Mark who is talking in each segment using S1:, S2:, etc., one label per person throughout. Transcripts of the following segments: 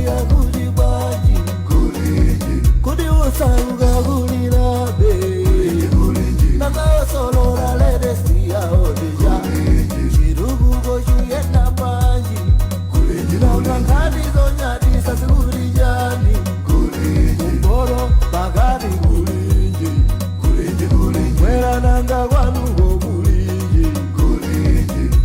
S1: Akuti bwanji? Kuti usauka kulirabe, nakaosolola latest yaodija, chitukuko chiyenda bwanji? Nanga nkhani zonyadisa zikuti chani? Kumporo pakati kulinji, mwera nanga kwanuko kulinji?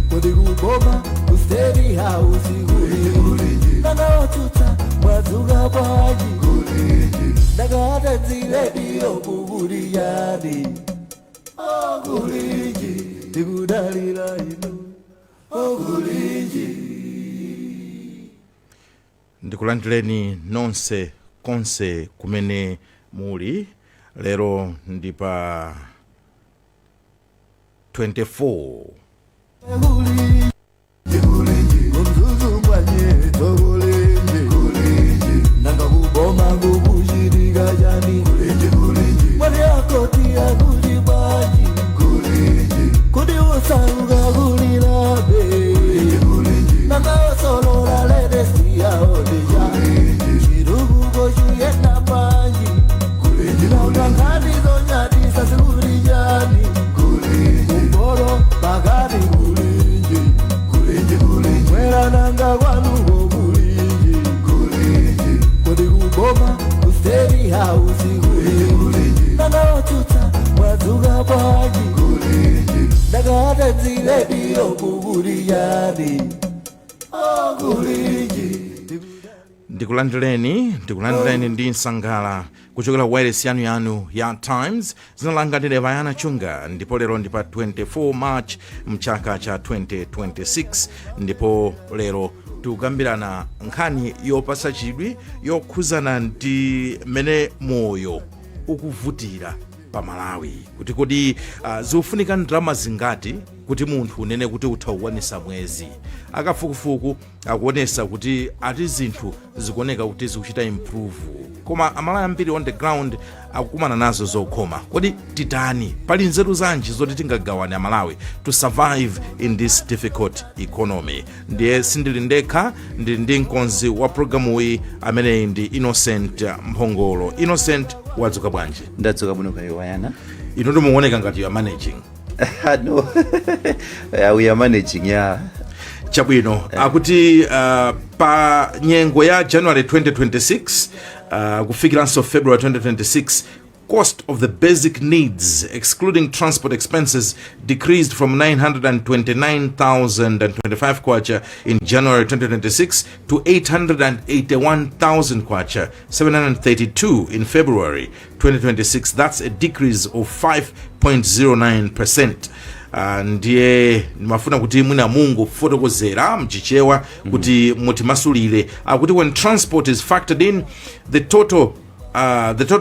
S1: Kuti kuboma, ku State House kulinji? Nanga otsutsa mwadzuka bwanji? Ndakatadzilediyo kukuti chani? Okulinji, tikudalira inu, okulinji.
S2: Ndikulandireni nonse konse kumene muli. Lero ndi pa 24
S1: Kumzuzu mwanye tokulinji, nanga kuboma kukuchitika chani? Mwati akoti akuti bwanji? Kuti usauka kulirabe, nanga osolola latest yaodija, chitukuko chiyenda bwanji? Nanga nkhani zonyadisa zikuti chani? Kumporo pakati kulinji, mwera nanga kwanuko kulinji? Kuti kuboma, ku State House kulinji? Nanga otsutsa mwadzuka bwanji? Ndakatadzilediyo kukuti chani? Okulinji.
S2: Ndikulandireni ndi msangala kuchokera wireless yanu ya Times. Dzina langa ndine Vayana Chunga, ndipo lero ndi pa 24 March mchaka cha 2026, ndipo lero tikukambirana nkhani yopasa chidwi yokhuzana ndi mmene moyo ukuvutira pa Malawi, kuti kodi zikufunika ndalama zingati kuti munthu unene kuti utha kukwanisa mwezi? Akafukufuku akuonesa kuti ati zinthu zikuoneka kuti zikuchita improve, koma Amalawi ambiri on the ground akukumana nazo zokhoma. Kodi titani? Pali nzeru zanji zoti tingagawane Amalawi to survive in this difficult economy? Ndiye sindili ndekha, ndili ndi mkonzi wa programuyi ameneyi ndi Innocent Mphongolo. Innocent, wadzuka bwanji?
S3: Ndadzuka bwino, kaya Wayana?
S2: Inu ndimuoneka ngati you are managing.
S3: No, we are managing, yeah.
S2: Chabwino. Akuti pa nyengo ya January 2026 kufikiranso February 2026, cost of the basic needs excluding transport expenses decreased from 929,025 kwacha in January 2026 to 881,000 kwacha 732 in February 2026. That's a decrease of 5.09%. Ndiye ndimafuna kuti mwina mungofotokozera mchichewa kuti mutimasulire. Akuti when transport is factored in, the total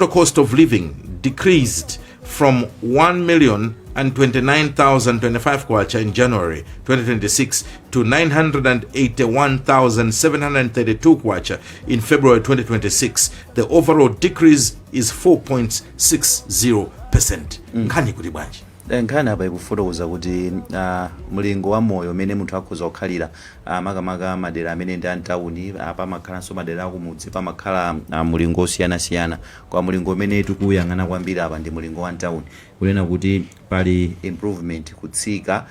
S2: cost of living decreased from 1 million and 29,025 kwacha in January 2026 to 981,732 kwacha in February 2026. The overall decrease is 4.60%. Nkhani kuti bwanji?
S3: Nkhani apa ikufotokoza kuti mlingo wa moyo umene munthu akhoza kukhalira, makamaka madera amene ndi amtawuni, pamakhalanso madera akumudzi, pamakhala mulingo osiyanasiyana. Kwa mulingo umene tikuyang'ana kwambiri apa ndi mulingo wa mtawuni, kunena kuti pali improvement, kutsika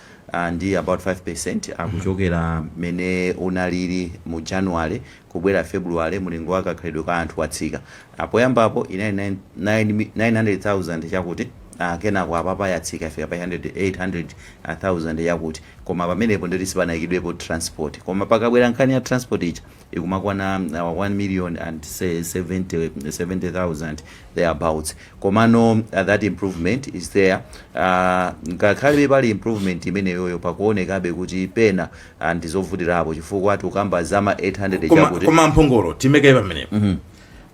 S3: ndi about 5% akuchokera mene unalili mu January kubwera February. Mulingo wa kakhalidwe ka anthu watsika. Poyambapo inali 900,000 chakuti, kenako apapa yatsika, ifika pa 800,000 yakuti. Koma pamenepo ndoti sipanayikidwepo transport. Koma pakabwera nkhani ya transport ija, ikumakwana 1 million and say 70 70,000 thereabouts. Komano that improvement is there. Ngakhale pali improvement imeneyoyo, pakuonekabe kuti pena ndizovutirapo, chifukwa tikukamba zama 800 chakuti.
S2: Koma Mphongolo, timeke pamenepo.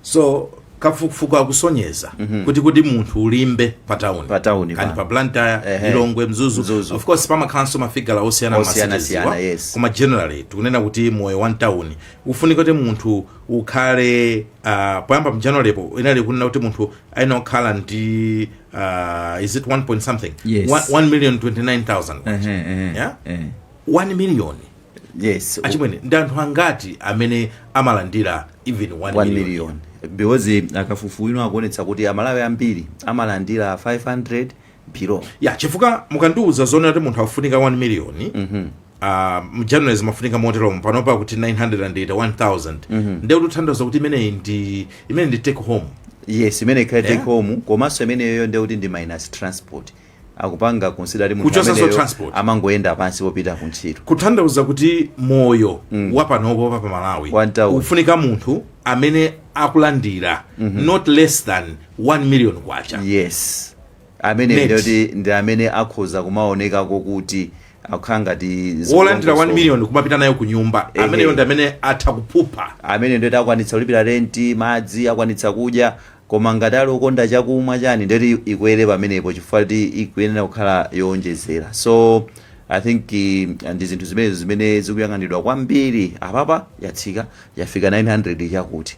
S2: So kafukufuku akusonyeza kuti munthu ulimbe pa town,
S3: Pa town
S2: kani
S3: pa.
S2: pa Blantyre, Lilongwe, Mzuzu,
S3: Mzuzu.
S2: of course pamakhalanso mafigala osiyana.
S3: Osiyana-siyana,
S2: ma cities. Koma generally tikunena kuti moyo wa mtawuni ufunika kuti munthu ukhale, poyamba mjanuarypo inali kunena kuti munthu ayenera kukhala ndi, is it 1 point something?
S3: Yes.
S2: 1 million 29,000.
S3: Ehe,
S2: Yeah?
S3: Eh.
S2: 1 million. Achimwene, ndi anthu angati amene amalandira even 1
S3: 1
S2: million?
S3: million, because akafukufuku ino akuonetsa kuti Amalawi ambiri amalandira 500 below.
S2: Ya, chifukwa mukandiuza zoona kuti munthu afunika 1 million, mJanuary zimafunika moteromo, panopa kuti 981,000, ndiye kuti uthandiza kuti imene ndi take home.
S3: Yes, imene ikhale take home, komanso imeneyo ndiye kuti ndi minus transport, akupanga consider kuti munthu
S2: Kuchosanso
S3: ameneyo
S2: transport.
S3: amangoyenda pansi popita kuntchito.
S2: Kutanthauza kuti moyo wapanopo pa Malawi
S3: One thousand.
S2: ufunika munthu amene akulandira not less than 1 million kwacha.
S3: Yes, amene
S2: Net.
S3: ndiye kuti ndi amene akhoza kumaonekako kuti akukhala ngati
S2: Wolandira 1
S3: zikulongosola.
S2: million kumapita nayo ku nyumba, ameneyo ndi amene atha kuphupha.
S3: Amene ndiye akwanitsa kulipira renti, madzi, akwanitsa kudya. Koma ngati ali okonda chakumwa chani, ndeti ikwere pamenepo, chifukwa kuti ikuyenera kukhala yowonjezera. So I think ndi zinthu zimenezo zimene zikuyang'anidwa kwambiri. Apapa yatsika, yafika 900 chakuti,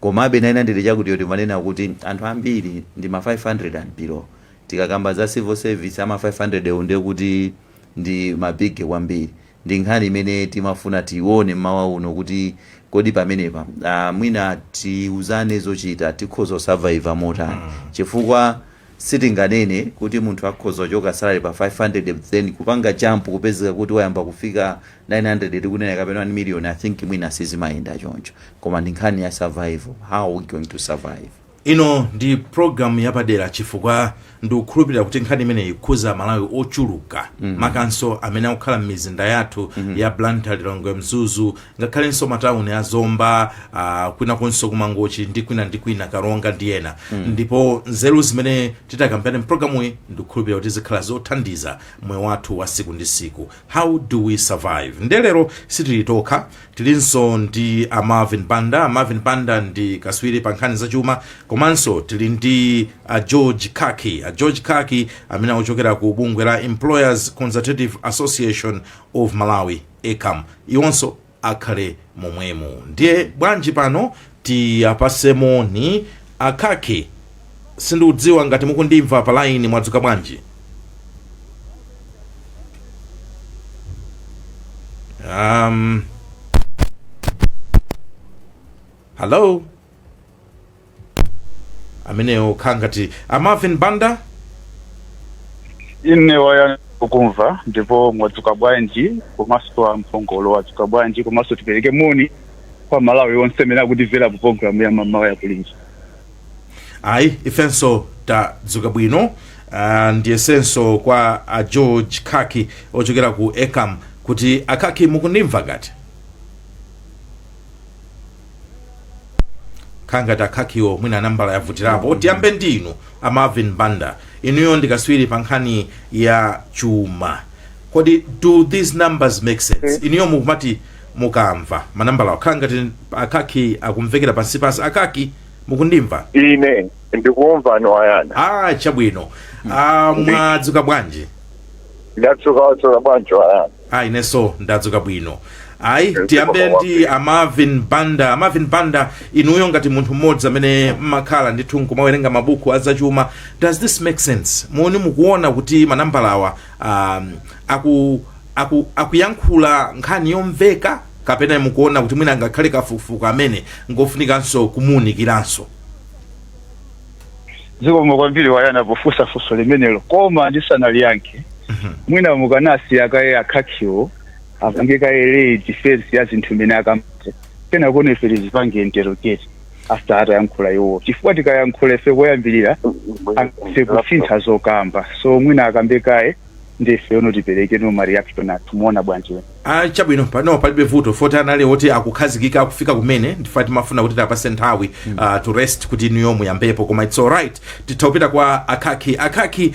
S3: komabe 900 chakuti yoti manena kuti anthu ambiri ndi ma 500 and below. Tikakamba za civil service, ama 500 ewo ndiye kuti ndi ma big kwambiri. Ndi nkhani imene timafuna tione mmawa uno kuti kodi pamenepa mwina tiuzane zochita, tikhoza kusurvive motani? Chifukwa sitinganene kuti munthu akhoza kuchoka salary pa 500, then kupanga jump kupezeka kuti wayamba kufika 900 tikunena kapena 1 million. I think mwina sizimayenda choncho, koma ndi nkhani ya survival. How are we going to survive?
S2: Ino ndi program yapadera chifukwa ndikukhulupirira kuti nkhani imeneyi ikhuza Malawi ochuluka, makanso amene akukhala m'mizinda yathu ya Blantyre, Lilongwe, Mzuzu, ngakhalenso matawuni a Zomba, kwinakunso kuMangochi ndi kwina ndi kwina, Karonga ndi ena. Ndipo nzeru zimene titakambirane mpulogalamuyi ndikukhulupirira kuti zikhala zothandiza moyo wathu wa siku ndi siku. How do we survive? Ndelero sitili tokha, tilinso ndi a Marvin Banda. A Marvin Banda ndi kaswiri pa nkhani zachuma, komanso tili ndi a George Kaki, a George Kaki amene akuchokera ku bungwe la Employers Consultative Association of Malawi, ECAM. Iwonso akhale momwemo. Ndiye bwanji pano tiyapase moni. Akaki, sindikudziwa ngati mukundimva pa line. Mwadzuka bwanji? Hello, ameneyo khala ngati a Marvin Banda.
S4: Ine waya kukumva, ndipo mwadzuka bwanji? Komanso amphongolo wadzuka bwanji? Komanso tipereke moni kwa Malawi onse amene akutimvera ku programu ya Mamawa ya Kulinji.
S2: Ayi, ifenso tadzuka bwino. Ndiyesenso kwa a George Kaki ochokera ku ECAM kuti, Akaki, mukundimva? Ngati khangati Akhakiwo mwina nambala yavutirapo. Tiyambe ndi inu a Marvin Banda. Inuyo ndikaswiri pa nkhani ya chuma. Kodi do these numbers make sense? Inuyo mukumati mukamva manambalawo, khala ngati Akaki akumvekera pansipansi. Akaki, mukundimva?
S5: Ine ndikumva, Wayana.
S2: Ah, chabwino. Ah, mwadzuka bwanji?
S5: Ndadzuka. Wadzuka bwanji, Wayana?
S2: Ah, inenso ndadzuka bwino. Ayi, tiyambe ndi aMarvin Banda. AMarvin Banda, inuyo ngati munthu mmodzi amene mmakhala ndithu nkumawerenga mabuku azachuma, does this make sense? Moni mukuona kuti manambalawa akuyankhula nkhani yomveka, kapena mukuona kuti mwina ngakhale kafukufuku amene ngofunikanso kumuwunikiranso?
S4: Zikomo kwambiri, Wayana, pofunsa funso limenelo. Koma ndisanaliyankhe, mwina mukanasiya kaye Akhakiwo apange kaye lay defense ya zinthu imene akamate, kena kuno ife tizipange interrogate after atayankhula iwo, chifukwa tikayankhula ife koyambirira angathe kusintha zokamba. So mwina akambe kaye, ndife ono tipereke no ma reaction athu. Muona bwanji?
S2: Ah, chabwino, pano palibe vuto. Foti anali oti akukhazikika, akufika kumene, ndifa timafuna kuti tapase nthawi to rest kuti inuyo muyambepo, koma it's alright, titha kupita kwa Akaki. Akaki,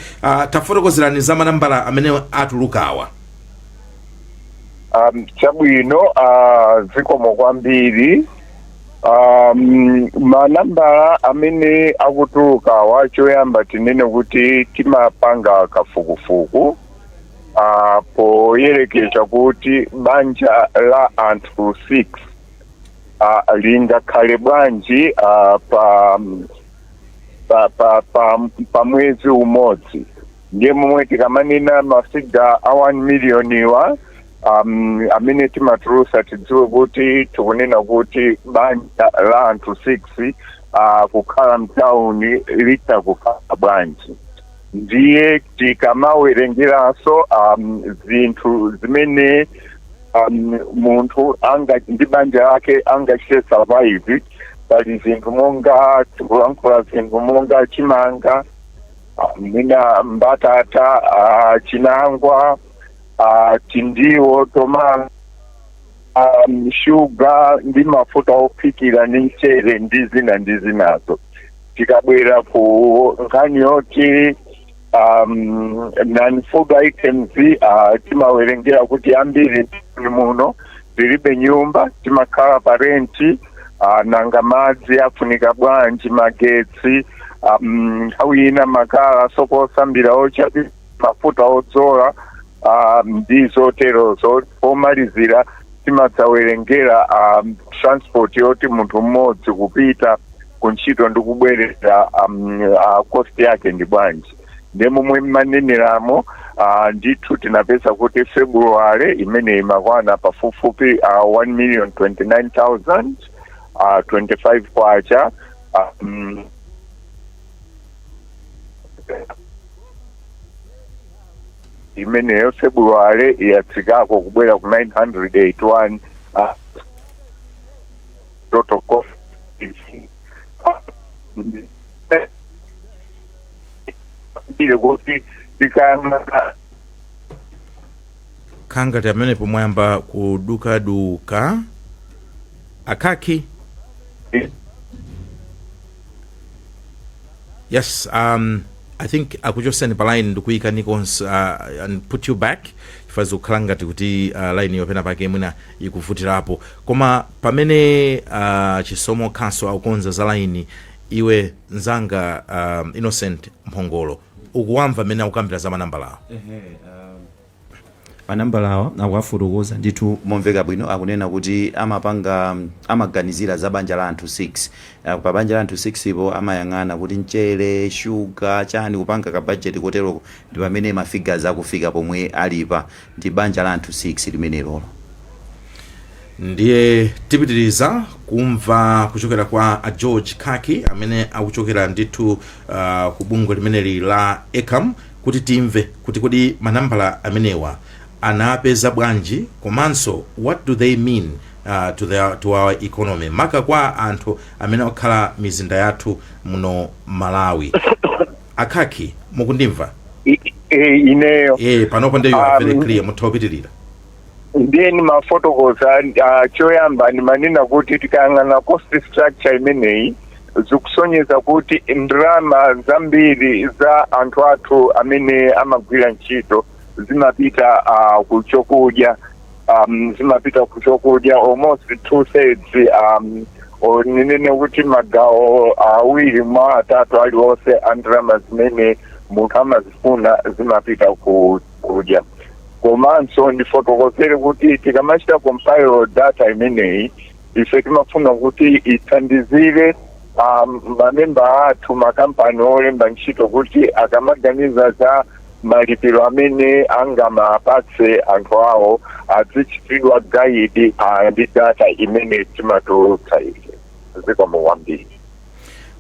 S2: tafotokozerani za manambala amene atulukawa.
S5: Chabwino, zikomo kwambiri. Manambala amene akutulukawa, choyamba tinene kuti timapanga kafukufuku poyerekeza kuti banja la anthu 6 lingakhale bwanji pa mwezi umodzi. Ndiye momwe tikamanena ma figure a 1 million wa Amene timatulusa, tidziwe kuti tikunena kuti banja la anthu 6 kukhala mtawuni litha kukhala bwanji. Ndiye tikamawerengeranso zinthu zimene munthu anga ndi banja lake angachite survive, pali zinthu monga, tikulankhula zinthu monga chimanga, mwina mbatata, chinangwa, tindiwo tomato, shuga ndi mafuta ophikira ndi mchere ndi zina ndi zinazo. Tikabwera ku nkhani yoti non food items, timawerengera kuti ambiri muno tilibe nyumba, timakhala pa renti. Nanga madzi afunika bwanji, magetsi, nthawi ina makala, sopo osambira, ochapi, mafuta odzola, ndi zoterozo. Pomalizira timadzawerengera transport yoti munthu mmodzi kupita kuntchito ndi kubwerera, cost yake ndi bwanji. Ndiye momwe mmaneneramo, ndithu tinapeza kuti February imene imakwana pafupifupi 1 million 29,000 25 kwacha. Imeneyo February yatsikako kubwera ku 981. Total cost ile kuti tikayang'ana
S2: Khangati amenepo mwayamba kudukaduka, Akhaki. Yes, I think akuchoseni pa line ndikuyikani konse and put you back, chifukwa zikukhala ngati kuti line iyo pena pake mwina ikuvutirapo. Koma pamene Chisomo Khaso akukonza za line, iwe mzanga Innocent Mphongolo, ukuwamva mmene akukambira za manambalawo?
S3: Manambalawa akuwafotokoza ndithu momveka bwino. Akunena kuti amapanga, amaganizira za banja la anthu 6. Pa banja la anthu 6 ipo amayang'ana kuti mchere, shuga, chani, kupanga ka budget koteroko, ndi pamene ma figures akufika pomwe alipa. Ndi banja la anthu 6 limenelolo.
S2: Ndiye tipitiriza kumva kuchokera kwa a George Khaki amene akuchokera ndithu ku bungwe limeneli la ECAM, kuti timve kuti kodi manambala amenewa anapeza bwanji, komanso what do they mean to our economy, maka kwa anthu amene akukhala mizinda yathu muno Malawi. Akhaki, mukundimva?
S5: Ineyo.
S2: Panopo ndiyo you are very clear, mutha kupitirira.
S5: Ndiye nimafotokoza, choyamba nimanena kuti tikayang'ana cost structure imeneyi, zikusonyeza kuti ndalama zambiri za anthu athu amene amagwira ntchito zimapita ku chokudya, zimapita ku chokudya almost two thirds, or ninene kuti magawo awiri mwa atatu aliwonse a ndalama zimene munthu amazifuna zimapita ku kudya. Komanso ndifotokozere kuti tikamachita compile data imeneyi, ife timafuna kuti ithandizire mamemba athu, makampani olemba ntchito, kuti akamaganiza za malipiro amene angamapatse anthu awo, azichitidwa guide ndi data imene timatulutsa ife. Zikomo kwambiri.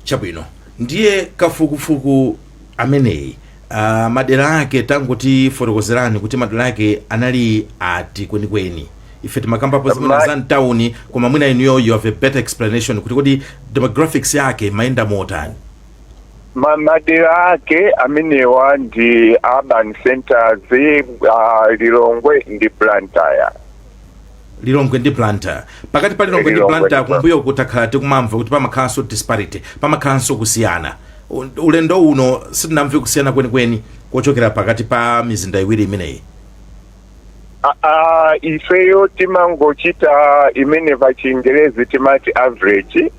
S2: Chabwino, ndiye kafukufuku ameneyi, madera ake, tangotifotokozerani kuti madera ake anali ati kwenikweni. Ife timakambapo zimene za mtawuni, koma mwina inuyo you have a better explanation kuti kodi demographics yake mayenda motani?
S5: Madera ake amenewa ndi urban centers, Lilongwe ndi Blantyre.
S2: Lilongwe ndi Blantyre. Pakati pa Lilongwe ndi
S5: Lilongwe
S2: Blantyre,
S5: ndi
S2: kumbuyo kutakhala tikumamva kuti pamakhalanso disparity, pamakhalanso kusiyana. Ulendo uno sitinamve kusiyana kwenikweni kochokera pakati pa mizinda iwiri imeneyi.
S5: Ifeyo timangochita imene pa Chingerezi timati average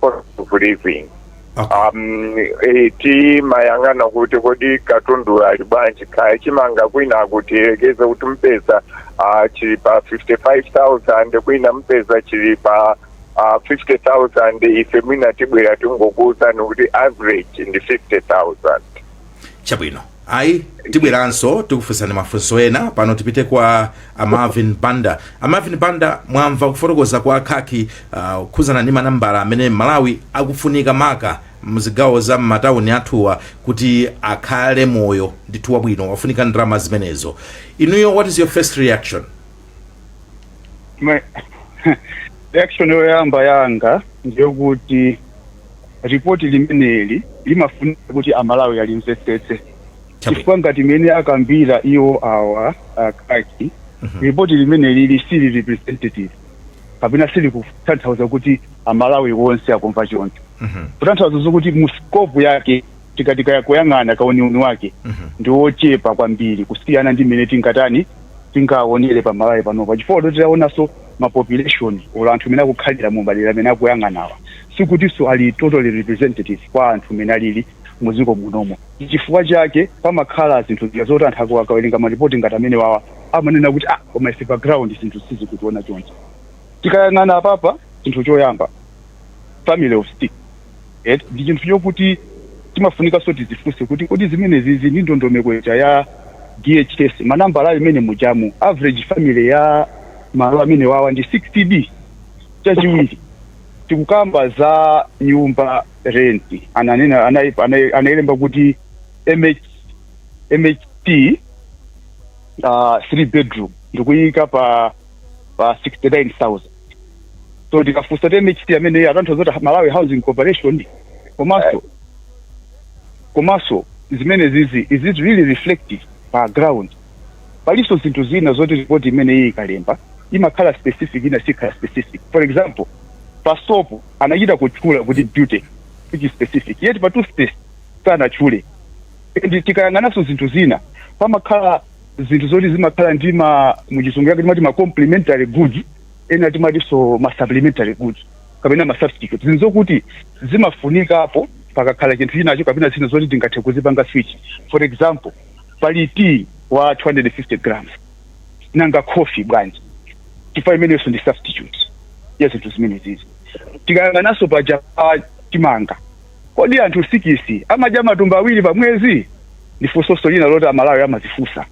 S5: cost of living. Timayang'ana kuti kodi katundu ali bwanji, kaya chimanga kwina kutiyerekeze kuti mpeza chili pa 55,000, kwina mpeza chili pa 50,000. Ife mwina tibwera tingokuwuzani kuti average ndi 50,000.
S2: Chabwino. Ayi, tibweranso tikufunsani mafunso ena. Pano tipite kwa a Marvin Banda. A Marvin Banda, mwamva kufotokoza kwa Khaki kukhuzana ndi manambala amene Malawi akufunika, maka mzigawo za m'matawuni athuwa, kuti akhale moyo ndithu wabwino wafunika ndalama zimenezo. Inuyo, what is your first reaction?
S4: My reaction yoyamba yanga ndiyokuti ripoti limeneli limafunika kuti Amalawi alimvetsetse, chifukwa ngati imene akambira iwo awa akaki, ripoti limene lili sili representative kapena sili kutanthauza kuti Amalawi wonse akumva choncho. Kutanthauza zokuti mu scope yake, tikatika kuyang'ana kauniuni wake, ndi wochepa kwambiri kusiyana ndi mmene tingatani, tingaonere pa Malawi panopa, chifukwa titaonanso ma population or anthu amene akukhalira mu madera amene akuyang'anawa, sikutinso ali totally representative kwa anthu amene alili muziko munomo. Chifukwa chake pamakhala zinthu zija zoti anthu akawerenga maripoti ngati amene wawa amanena kuti, "Ah, koma ife pa ground zinthu sizikutiona choncho." Tikayang'ana apapa, chinthu choyamba, family of six, ndi chinthu chokuti timafunikanso tizifunse kuti kodi zimenezi ndi ndondomeko ija ya DHS, manambala imene mujamu, average family ya malo amene wawa ndi 60? Chachiwiri, tikukamba za nyumba rent, ananena anayilemba kuti MHT 3 bedroom ndikuyika pa 69,000. So tikafunsa ti MHT amene atanthauza kuti Malawi Housing Corporation, komanso zimene zizi, is it really reflective pa ground? Palinso zinthu zina zoti ripoti imene iyi ikalemba imakhala specific, ina sikhala specific. For example, pa soap anachita kutchula kuti beauty, which is specific, yet pa toothpaste sanatchule. And tikayang'ananso zinthu zina, pamakhala zinthu zoti zimakhala ndi ma, muchizungu yake timati ma complementary goods, ena timatinso ma supplementary goods kapena ma substitute, zinthu zokuti zimafunikapo pakakhala chinthu chinacho kapena zina zoti tingathe kuzipanga switch. For example, pali tea wa 250 grams, nanga coffee bwanji? Chifukwa imenenso ndi substitute ya zinthu zimene zizi. Tikayang'ananso paja pa chimanga, kodi anthu 6 amadya matumba awiri pa mwezi? Ndi funsonso lina loti Amalawi amazifunsa.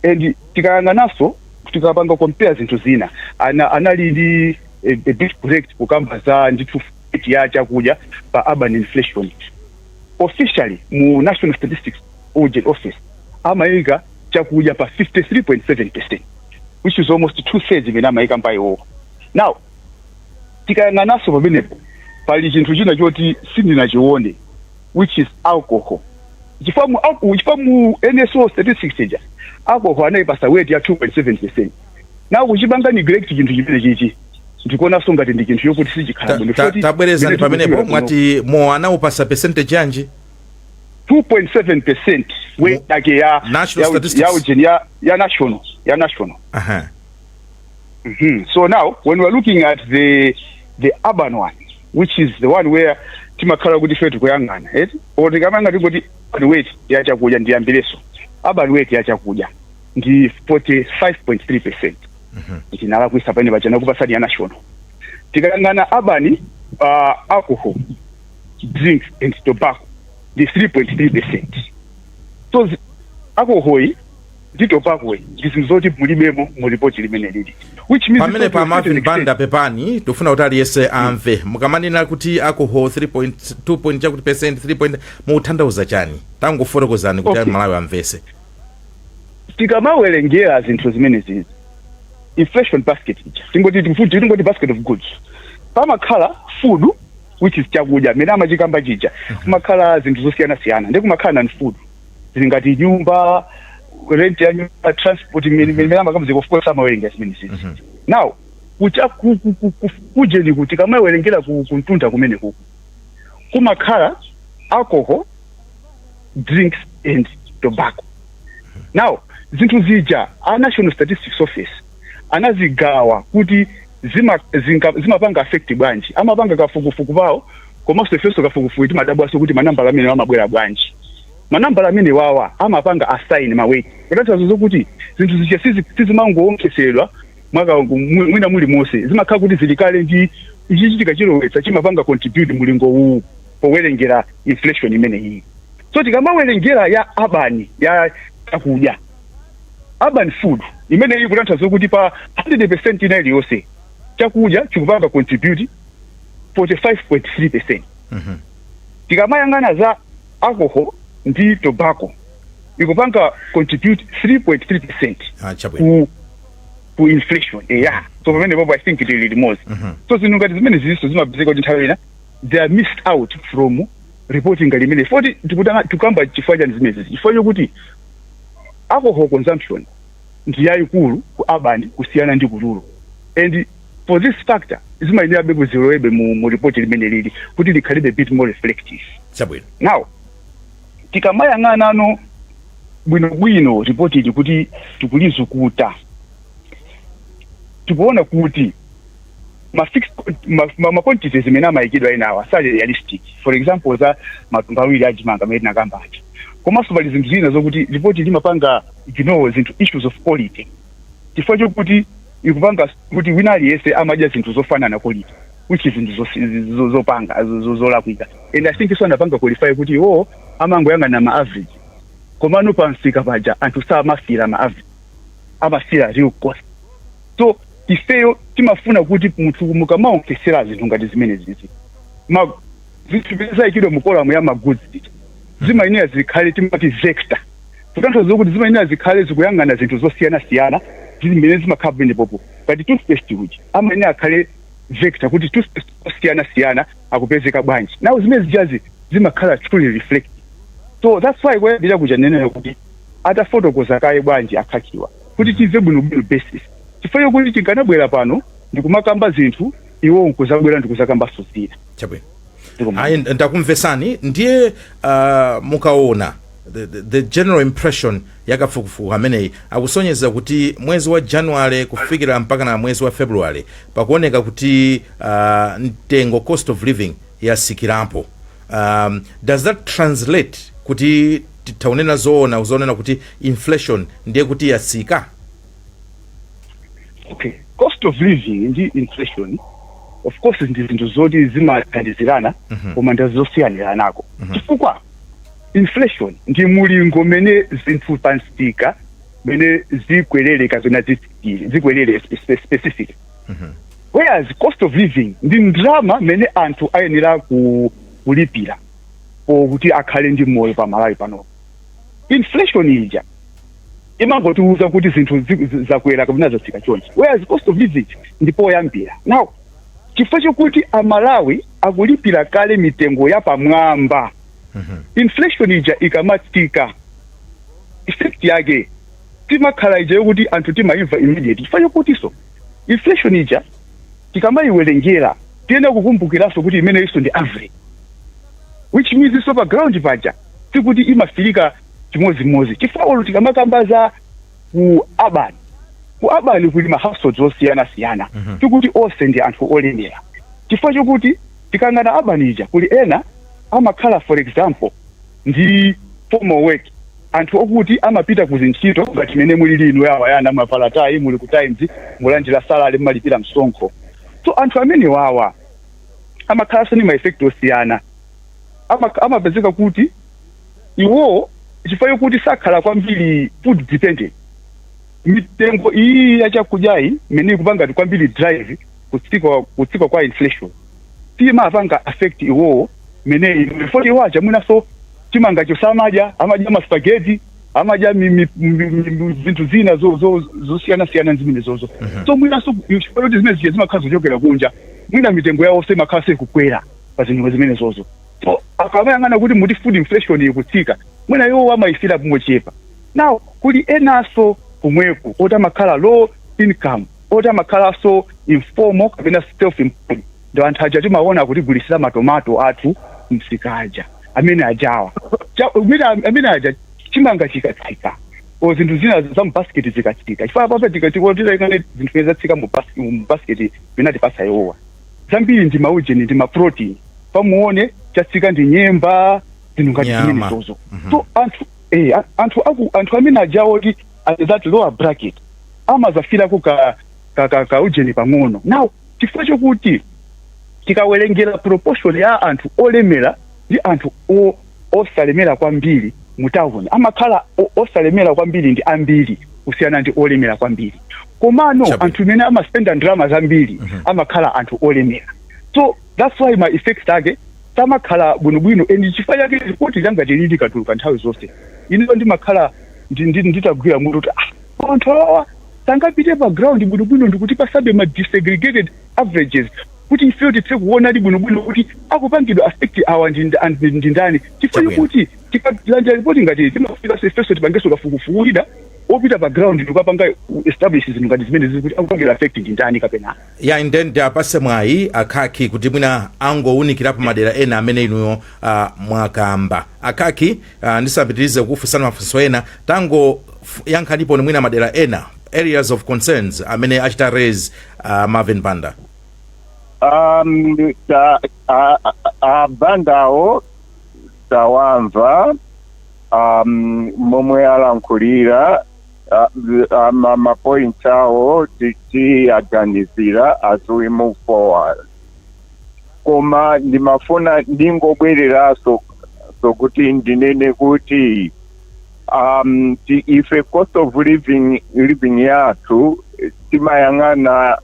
S4: And tikayang'ananso, tikapanga compare zinthu zina, anali ndi a bit correct kukamba za ndithu rate ya chakudya pa urban inflation. Officially mu National Statistics Audit Office amayika chakudya pa 53.7%, which is almost two thirds imene amayika mbayiwo. Now tikayang'ananso pamenepo, pali chinthu china choti sindinachione, which is alcohol, chifukwa mu NSO statistics ija alcohol anayipasa weight ya 2.7%. Now kuchipanga neglect chinthu chimene chichi, ndikuonanso ngati ndi chinthu chokuti sichikhala bwino.
S2: Tabwerezani pamenepo, mwati mowa anawupasa percentage yanji?
S4: 2.7% weight yake ya
S2: National Statistics.
S4: Ya ujeni, ya national. So now, when we're looking at the urban one, which is the one where timakhala kuti ife tikuyang'ana, eh? Or tikamanga tingoti urban weight ya chakudya, ndiyambireso, urban weight ya chakudya ndi 45.3%. Ndinalakwisa pamene pachana kupasani ya national. Tikayang'ana urban, alcohol drinks and tobacco ndi 3.3%. So alcohol iyi ndi tobacco iyi ndi zinthu zoti mulibemo mu ripoti limene lili, which means
S2: Pamene pa
S4: to a certain
S2: Marvin
S4: extent-
S2: Banda, pepani, tofuna kuti aliyense amve. Mukamanena kuti alcohol 3.2 point chakuti percent, 3 point, mukutanthauza chani? Tangofotokozani kuti Malawi amvese.
S4: Tikamawerengera zinthu zimene zizi, inflation basket ija, tingoti basket of goods, pamakhala food, which is chakudya amene amachikamba chija, kumakhala zinthu zosiyanasiyana, ndi kumakhala non food zili ngati nyumba, rent ya nyumba, transport, imene amakamba, of course amawerenga zimene zizi. Now kucha kujeni kuti kamawerengera kuntunda kumene kuku kumakhala alcohol drinks and tobacco. Now zinthu zija a National Statistics Office anazigawa kuti zimapanga affect bwanji. Amapanga kafukufuku pawo, komanso ifenso kafukufuku timadabwaso kuti manambala amene amabwera bwanji. Manambala amene wawa amapanga assign ma weight, kutanthauza zokuti zinthu zija sizimangoonkesedwa mwaka mwina muli monse, zimakhala kuti zili kale ndi ichi chitika chilowetsa chimapanga contribute mulingo uwu powerengera inflation imene iyi. So tikamawerengera ya urban, ya chakudya, urban food imene ili kutanthauza kuti pa 100% ina iliyonse chakudya chikupanga contribute 45.3%. Tikamayang'ana za alcohol ndi tobacco, ikupanga contribute 3.3%
S2: Ah, chabwino.
S4: ku inflation, eya. So pamene popo I think tili limodzi. So zinthu ngati zimene ziziso zimapezeka kuti nthawi ina they are missed out from reporting limene foti tikutanga tikamba. Chifukwa chani zimenezi? Chifukwa chokuti alcohol consumption ndi yayikulu ku urban kusiyana ndi ku rural, and for this factor zimayenerabe kuzilowebe mu report limene lili kuti likhalibe bit more reflective. Now tikamayang'anano bwinobwino ripoti ili kuti tikulizukuta, tikuona kuti ma fixed ma quantities imene amayikidwa enawa sali realistic. For example, za matumba awiri achimanga amene tinakamba aja. Komanso pali zinthu zina zokuti ripoti limapanga ignore zinthu, issues of quality, chifukwa chokuti ikupanga kuti wina aliyense amadya zinthu zofanana quality, which is zinthu zopanga zolakwika. And I think so anapanga qualify kuti iwo amangoyang'ana ma average, komano pamsika paja anthu samafira ma average, amafira real cost. So ifeyo timafuna kuti munthu mukamaonkhesera zinthu ngati zimene zizi, ma zinthu zimene zayikidwa mu column ya ma goods zimayenera zikhale, timati vector, kutanthauza kuti zimayenera zikhale zikuyang'ana zinthu zosiyanasiyana zimene zimakhala pamenepopo. Ngati toothpaste uja amayenera akhale vector kuti toothpaste osiyanasiyana akupezeka bwanji. Nawo zimene zijazi zimakhala truly reflective. So that's why kuyambira kuja nenera kuti atafotokoza kaye bwanji akhakiwa kuti timve bwinobwino basis, chifukwa chokuti tinkanabwera pano ndikumakamba zinthu, iwo nkuzabwera ndikuzakambanso zina.
S2: Chabwino. Ayi, ndakumvesani. Ndiye mukaona the general impression yakafukufuku ameneyi akusonyeza kuti mwezi wa January kufikira mpaka na mwezi wa February pakuoneka kuti mtengo, cost of living, yasikirapo. Does that translate kuti titaunena zoona zonena kuti inflation ndiye kuti yatsika?
S4: Okay, cost of living ndi inflation of course ndi zinthu zoti zimathandizirana, koma ndi zosiyaniranako, chifukwa inflation ndi mulingo mene zinthu pamsika mene zikwerere kapena zitsikire, zikwelere specific, whereas cost of living ndi ndalama mene anthu ayenera kulipira pokuti akhale ndi moyo pa Malawi pano. Inflation ija imangotiuza kuti zinthu zakwera kapena zatsika chonchi, whereas cost of living ndipo yambira. Now chifukwa chokuti Amalawi akulipira kale mitengo ya pamwamba, inflation ija ikamatsika, effect yake timakhala ija yokuti anthu timayimva immediate, chifukwa chokutinso inflation ija tikamayiwerengera tiyenera kukumbukiranso kuti imeneyinso ndi average, which means so pa ground paja sikuti imafirika chimozimozi, chifukwa olo tikamakamba za ku urban, ku urban kuli ma households osiyanasiyana. Tikuti onse ndi anthu olemera, chifukwa chokuti tikangana urban ija kuli ena amakhala, for example, ndi formal work, anthu okuti amapita ku zintchito ngati mene muli lino yawa yana mapalatayi, muli ku Times, mulandira salary, mmalipira msonkho. So anthu amene wawa amakhalanso ndi ma effect osiyana. Amapezeka kuti iwo chifukwa chokuti sakhala kwambiri food dependent, mitengo iyi yachakudyayi imene ikupanga kwambiri drive kutsika kwa inflation timapanga affect iwowo mene foti iwo aja mwinaso chimangacho samadya, amadya ma spaghetti, amadya zinthu zina zosiyanasiyana zimene zozo. So mwinaso chifukwa choti zimene zija zimakhala zochokera kunja, mwina mitengo yawo semakhala sekukwera pa zinthu zimene zozo. So akamayang'ana kuti muti food inflation ikutsika, mwina iwo amayisira mochepa. Now kuli enanso kumweko oti amakhala low income, oti amakhalanso informal kapena self employed, ndi anthu aja timaona kutigulitsira matomato athu msika aja, amene ajawa amene aja chimanga chikatsika o zinthu zina za mu basket zikatsika, chifukwa papa tikatikatikane zinthu zimene zatsika mu basket vinatipasa iwowa zambiri ndi maujeni, ndi ma protein, pamuone chatsika ndi nyemba, zinthu ngati
S2: Nyama.
S4: zimene zozo. So anthu amene ajawo oti at that lower bracket amazafirako ka ujeni pang'ono. Now chifukwa chokuti tikawerengera proportion ya anthu olemera ndi anthu Osalemera kwambiri mu town amakhala osalemera kwambiri ndi ambiri kusiyana ndi olemera kwambiri. Komano anthu amene amaspenda ndalama zambiri amakhala anthu olemera. So that's why ma effects ake samakhala bwinobwino, and chifukwa chake ripoti langa lili likatuluka, nthawi zonse ineyo ndimakhala nditagwira mutu kuti, ah, anthu awawa sangapite pa ground bwinobwino ndikuti pasabe ma disaggregated averages kuti ifeyo tithe kuona ali bwinobwino kuti akupangidwa affect awa ndi ndani, chifukwa kuti tikalandira ripoti ngati timafika ifenso tipangenso kafukufuku ida opita pa ground ndikapanga establish zinthu ngati zimene zili kuti akupangidwa affect ndi ndani kapena.
S2: Ya, inde, ndiapase mwayi akhaki kuti mwina angowunikirapo madera ena amene inuyo mwakamba. Akhaki, ndisapitirize kufunsana mafunso ena, tango yankhanipo ni mwina madera ena, areas of concerns amene achita raise Marvin Banda.
S5: A Bandawo tawamva momwe alankhulira ma points awo, tiyaganizira as we move forward. Koma ndimafuna ndingobwereraso sokuti ndinene kuti ife cost of living yathu timayang'ana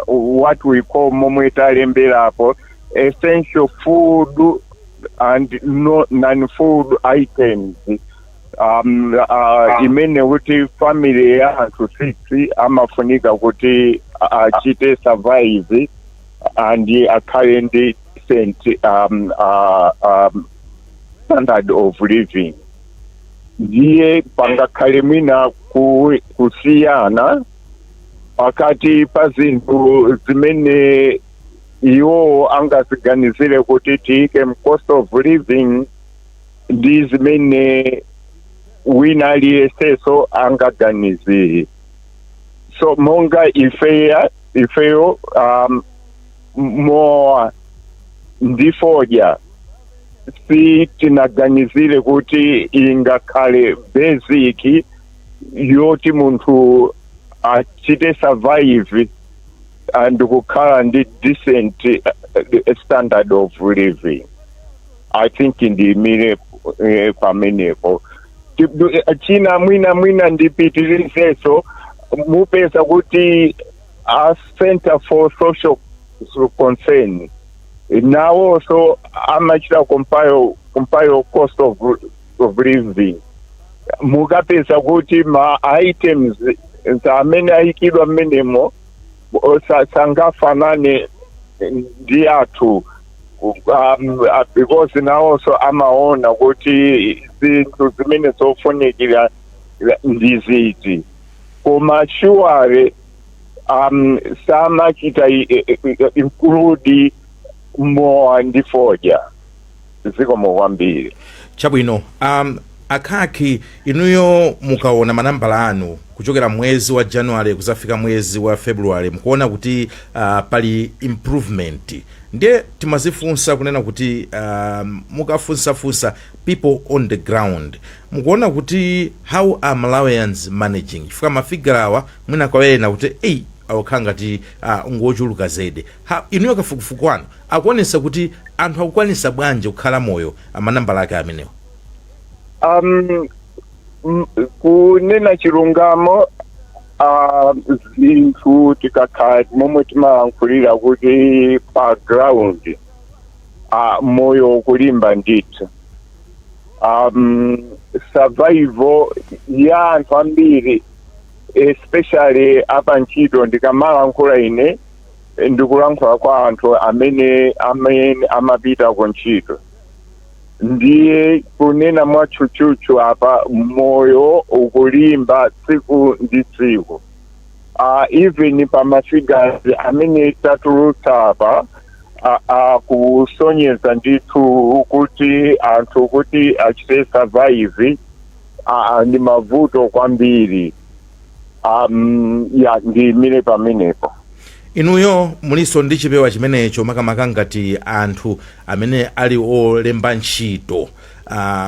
S5: what we call, momwe talemberapo, essential food and no, non-food items imene kuti family ya anthu 6 amafunika kuti achite survive and akhale ndi decent standard of living. Ndiye pangakhale mwina kusiyana pakati pa zinthu zimene iwo angaziganizire kuti tiyike mu cost of living ndi zimene wina aliyenseso angaganizire. So monga ifeyo mowa ndi fodya si tinaganizire kuti ingakhale basic yoti munthu achite survive and kukhala ndi decent standard of living. I think ndiyimire pamenepo. China mwina ndipitirizeso, mupeza kuti a Center for Social Concern nawonso amachita compile cost of living. Mukapeza kuti ma items amene ayikidwa mmenemo sangafanane ndi athu because nawonso amaona kuti zinthu zimene zofunikira ndi ziti, koma surely samachita include mowa ndi fodya. Zikomo kwambiri.
S2: Chabwino. Akhaki, inuyo mukaona manambala anu kuchokera mwezi wa January kuzafika mwezi wa February, mukuona kuti pali improvement. Ndiye timazifunsa kunena kuti mukafunsafunsa people on the ground, mukuona kuti how are Malawians managing? Chifukwa ma figure awa mwina kwawena kuti eyi, awakhala ngati ngochuluka zedi. Inuyo kafukufuku anu akuonesa kuti anthu akukwanisa bwanji kukhala moyo amanambala ake amenewa?
S5: Kunena chilungamo, zinthu tikakhala momwe timalankhulira kuti pa ground, moyo ukulimba ndithu. Survival ya anthu ambiri, especially apa ntchito, ndikamalankhula ine ndikulankhula kwa anthu amene amapita ku ntchito. Ndiye kunena mwatchutchutchu apa, moyo ukulimba tsiku ndi tsiku. Even pa ma figures amene tatulutsa apa kusonyeza ndithu kuti anthu kuti achite survive ndi mavuto kwambiri. Ya, ndiyimire pamenepo.
S2: Inuyo mulinso ndi chipewa chimenecho, makamaka ngati anthu amene ali olemba ntchito.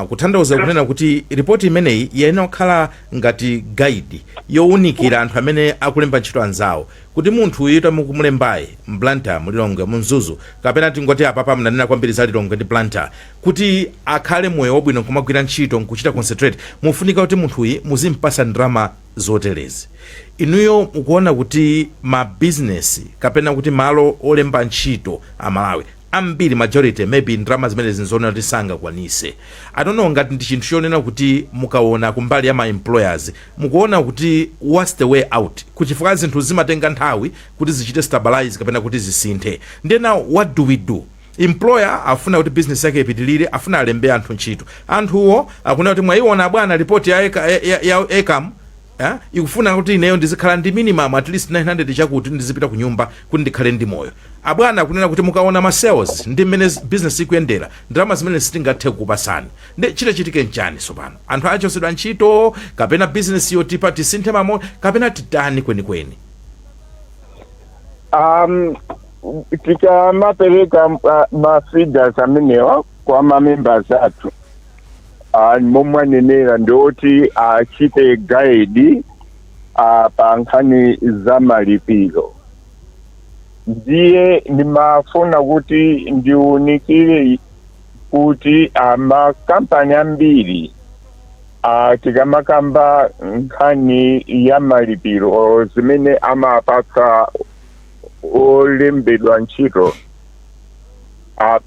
S2: Kutanthauza kunena kuti ripoti imeneyi iyenera kukhala ngati guide yowunikira anthu amene akulemba ntchito anzawo, kuti munthu uyu tamukumulembayi m'Blantyre, muLilongwe, muMzuzu, kapena tingoti apapa mnanena kwambiri za Lilongwe ndi Blantyre, kuti akhale moyo wabwino nkumagwira ntchito nkuchita concentrate, mufunika kuti munthuyi muzimpasa ndalama zoterezi. Inuyo mukuona kuti mabizinesi kapena kuti malo olemba ntchito Amalawi ambiri, majority, maybe ndalama zimene zinzoonera kuti sangakwanise. I don't know ngati ndi chinthu chonena kuti mukaona kumbali ya ma employers, mukuona kuti what's the way out? Kuchifukwa zinthu zimatenga nthawi kuti zichite stabilize kapena kuti zisinthe. Ndiye now what do we do? Employer afuna kuti business yake ipitilire, afuna alembe anthu ntchito. Anthuwo akunena kuti mwayiona bwana report ya ECAM, eh? Ikufuna kuti ineyo ndizikhala ndi minimum at least 900 chakuti ndizipita ku nyumba kuti ndikhale ndi moyo. Abwana akunena kuti mukaona ma sales ndi mmene business ikuyendera, ndalama zimene sitingathe kukupasani. Ndi chitachitike nchani sopano? Anthu achosedwa ntchito, kapena business yotipa tisinthe mamo, kapena titani kwenikweni?
S5: Tikamapereka ma figures amenewa kwa ma members athu, momwe anenera ndioti achite guide pa nkhani za malipiro. Ndiye ndimafuna kuti ndiunikire kuti makampani ambiri, tikamakamba nkhani ya malipiro zimene amapatsa olembedwa ntchito,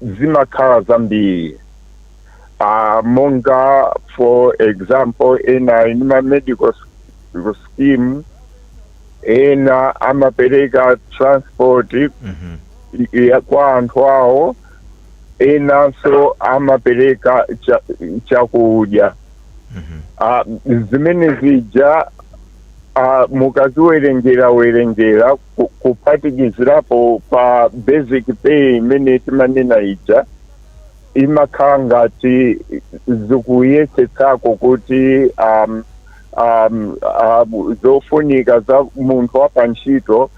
S5: zimakhala zambiri, monga for example, ena ili ma medical scheme, ena amapereka transport kwa anthu awo, enanso amapereka chakudya. Zimene zija, mukaziwerengera werengera kuphatikizirapo pa basic pay imene timanena ija, imakhala ngati zikuyesetsako kuti zofunika za munthu wa pantchito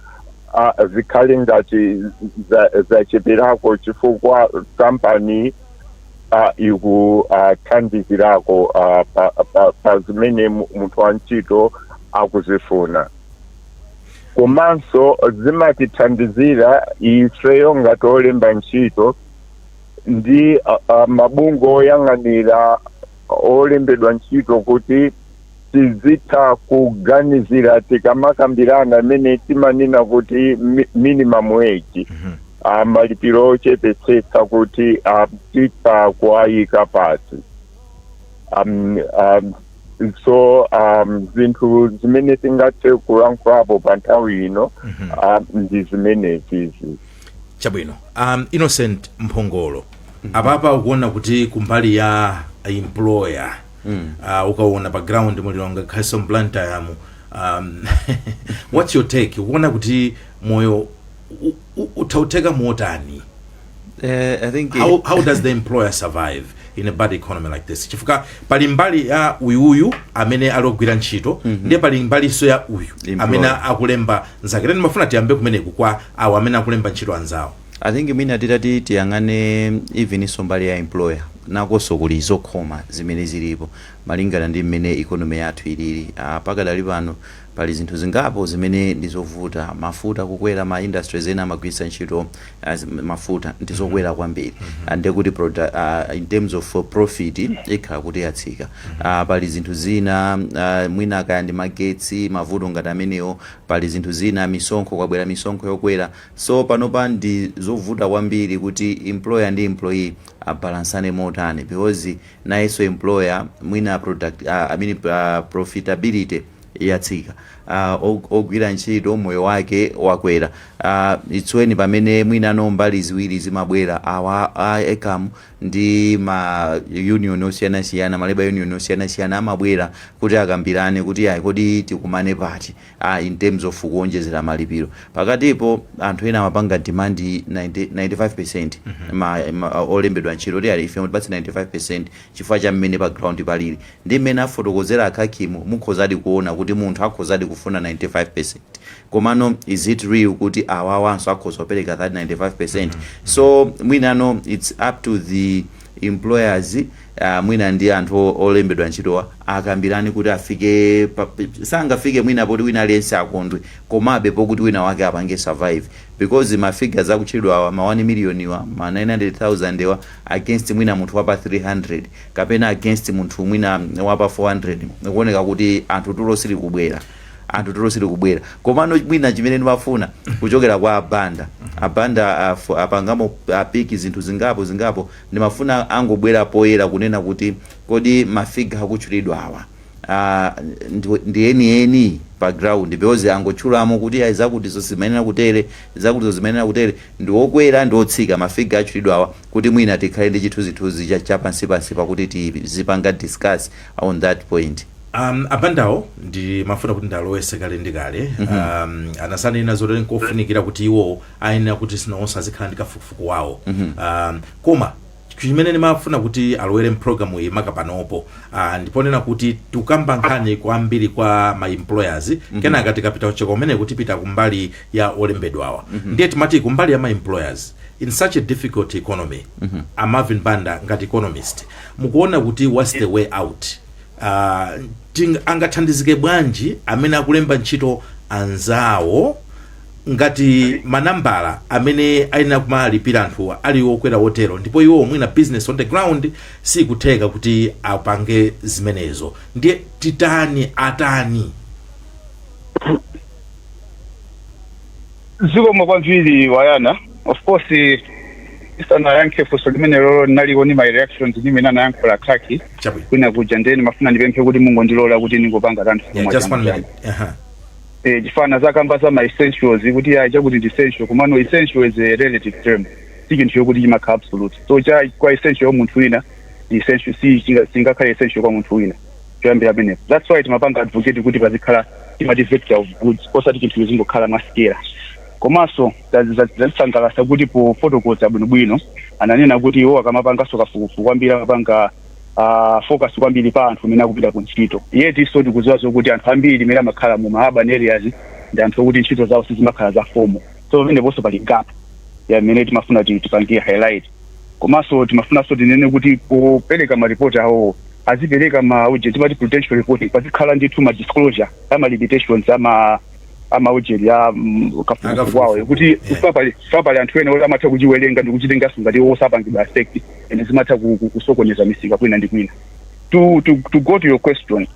S5: zikhale ngati zacheperako, chifukwa kampani ikuthandizirako pa zimene munthu wa ntchito akuzifuna. Komanso zimatithandizira ifeyo ngati olemba ntchito ndi mabungwe oyang'anira olembedwa ntchito kuti tizitha kuganizira tikamakambirana imene timanena kuti minimum wage, malipiro ochepetsetsa, kuti titha kuayika pasi. So zinthu zimene tingathe kulankhulapo pa nthawi ino ndi zimenezizi.
S2: Chabwino. Innocent Mphongolo, apapa ukuona kuti kumbali ya employer, ukaona pa ground muLilongwe khaso Blantyre, what's your take? Ukuona kuti moyo uthautheka motani?
S3: I think
S2: How does the employer survive in a bad economy like this? Chifukwa pali mbali ya uyuyu amene ali ogwira ntchito, ndiye pali mbalinso ya uyu
S3: Employer.
S2: amene akulemba nzake. Teni mafuna tiyambe kumeneku kwa awo amene akulemba ntchito anzawo.
S3: I think mwina titati tiyang'ane even iso mbali ya employer, nakonso kuli zokhoma zimene zilipo malingana ndi mmene economy yathu ilili. Pakadali pano pali zinthu zingapo zimene ndi zovuta. Mafuta kukwera, ma industries ena amagwiritsa ntchito mafuta, ndi zokwera kwambiri. Ndekuti in terms of profit ikhala kuti yatsika. Pali zinthu zina, mwina kaya ndi magetsi, mavuto ngati amenewo. Pali zinthu zina, misonkho, kwabwera misonkho yokwera. So panopa ndi zovuta kwambiri kuti employer ndi employee abalansane motani, because nayenso employer mwina product, I mean, profitability yatsika, ogwira ntchito moyo wake wakwera. It's when pamene mwinano mbali ziwiri zimabwera, awa a ECAM ndi ma union osiyanasiyana, ma labor union osiyanasiyana, amabwera kuti akambirane kuti ayi, kodi tikumane pati in terms of kuonjezera malipiro? Pakatipo anthu ena amapanga demand 90, 95%, olembedwa ntchito kuti ali ife mutipatse 95% chifukwa cha mmene pa ground palili. Ndi mmene afotokozera akhakimu, mukhozadi kuona kuti munthu akhozadi kufuna 95%, komano is it real kuti awawanso akhoza kupereka that 95%? So mwinano it's up to the Employers mwina ndi anthu olembedwa ntchitowa akambirani kuti afike sangafike mwina poti wina aliyense akondwe, komabe pokuti wina wake apange survive, because ma figures akutchedwa awa, ma 1 million wa, ma 900,000 wa, against mwina munthu wapa 300 kapena against munthu mwina wapa 400, kuoneka kuti anthu tulo sili kubwera, anthu tulo sili kubwera. Komano mwina chimene ndimafuna kuchokera kwa Abanda, Abanda apangamo apiki zinthu zingapo zingapo, ndimafuna angobwera poyera kunena kuti kodi ma figure akutchulidwa awa ndi enieni pa ground? Because angotchulamo kuti ayi, zakuti zimayenera kutere, zakuti zimayenera kutere, ndi okwera, ndi otsika ma figure atchulidwa awa, kuti mwina tikhale ndi chithunzithunzi cha pansipansi pakuti tizipanga discuss on that point.
S2: Abandawo ndimafuna kuti ndalowese kale ndi kale. Anasanena zoti nkofunikira kuti iwo ayenera kuti sinonse azikhala ndi kafukufuku wawo. Koma chimene ndimafuna kuti alowere mpulogalamu iyi makapanopo, ndiponena kuti tikukamba nkhani kwambiri kwa ma employers. Kenaka tikapita kucheka kumene kuti tipita kumbali ya olembedwawa. Ndiye timati kumbali ya ma employers, in such a difficult economy, a Marvin Banda ngati economist, mukuona kuti what's the way out? Angathandizike bwanji amene akulemba ntchito anzawo ngati manambala amene ayenera kumalipira anthuwa ali okwera wotero, ndipo iwo mwina business on the ground sikutheka kuti apange zimenezo? Ndiye titani, atani?
S4: Zikomo kwambiri, Wayana. Of course, isanayankhe funso limene lolo, ndinaliko ndi my reactions ndimene anayankhula Khaki kwina kuja. Ndiye ndimafuna ndipemphe kuti mungondilola kuti ndingopanga kanthu.
S2: Yeah, just one minute. Aha.
S4: Chifana zakamba za ma essentials, kuti ya, chakuti ndi essential, komano essential is a relative term, si chinthu chokuti chimakhala absolute. So cha kwa essential munthu wina ndi essential, si singakhale essential kwa munthu wina. Choyambira pamenepo, that's why timapanga advocate kuti pazikhala timati vector of goods, osati chinthu chizingokhala masikera. Komanso zazisangalatsa kuti pofotokoza bwinobwino ananena kuti iwo akamapanganso kafukufuku kwambiri amapanga focus kwambiri pa anthu amene akupita ku ntchito. Yetinso tikudziwa zokuti anthu ambiri amene amakhala mu ma urban areas ndi anthu okuti ntchito zawo sizimakhala za formal, so pameneponso pali gap yamene timafuna tipange highlight. Komanso timafunanso tinene kuti popereka maripoti awo azipereka ma uje timati prudential reporting, pazikhala ndithu ma disclosure ama limitations ama ujeri ya kafukufuku wawo, kuti pali anthu ena oti amatha kuchiwerenga ndi kuchitenganso ngati osapangidwa affect, and zimatha kusokoneza misika kwina ndi kwina. To go to your question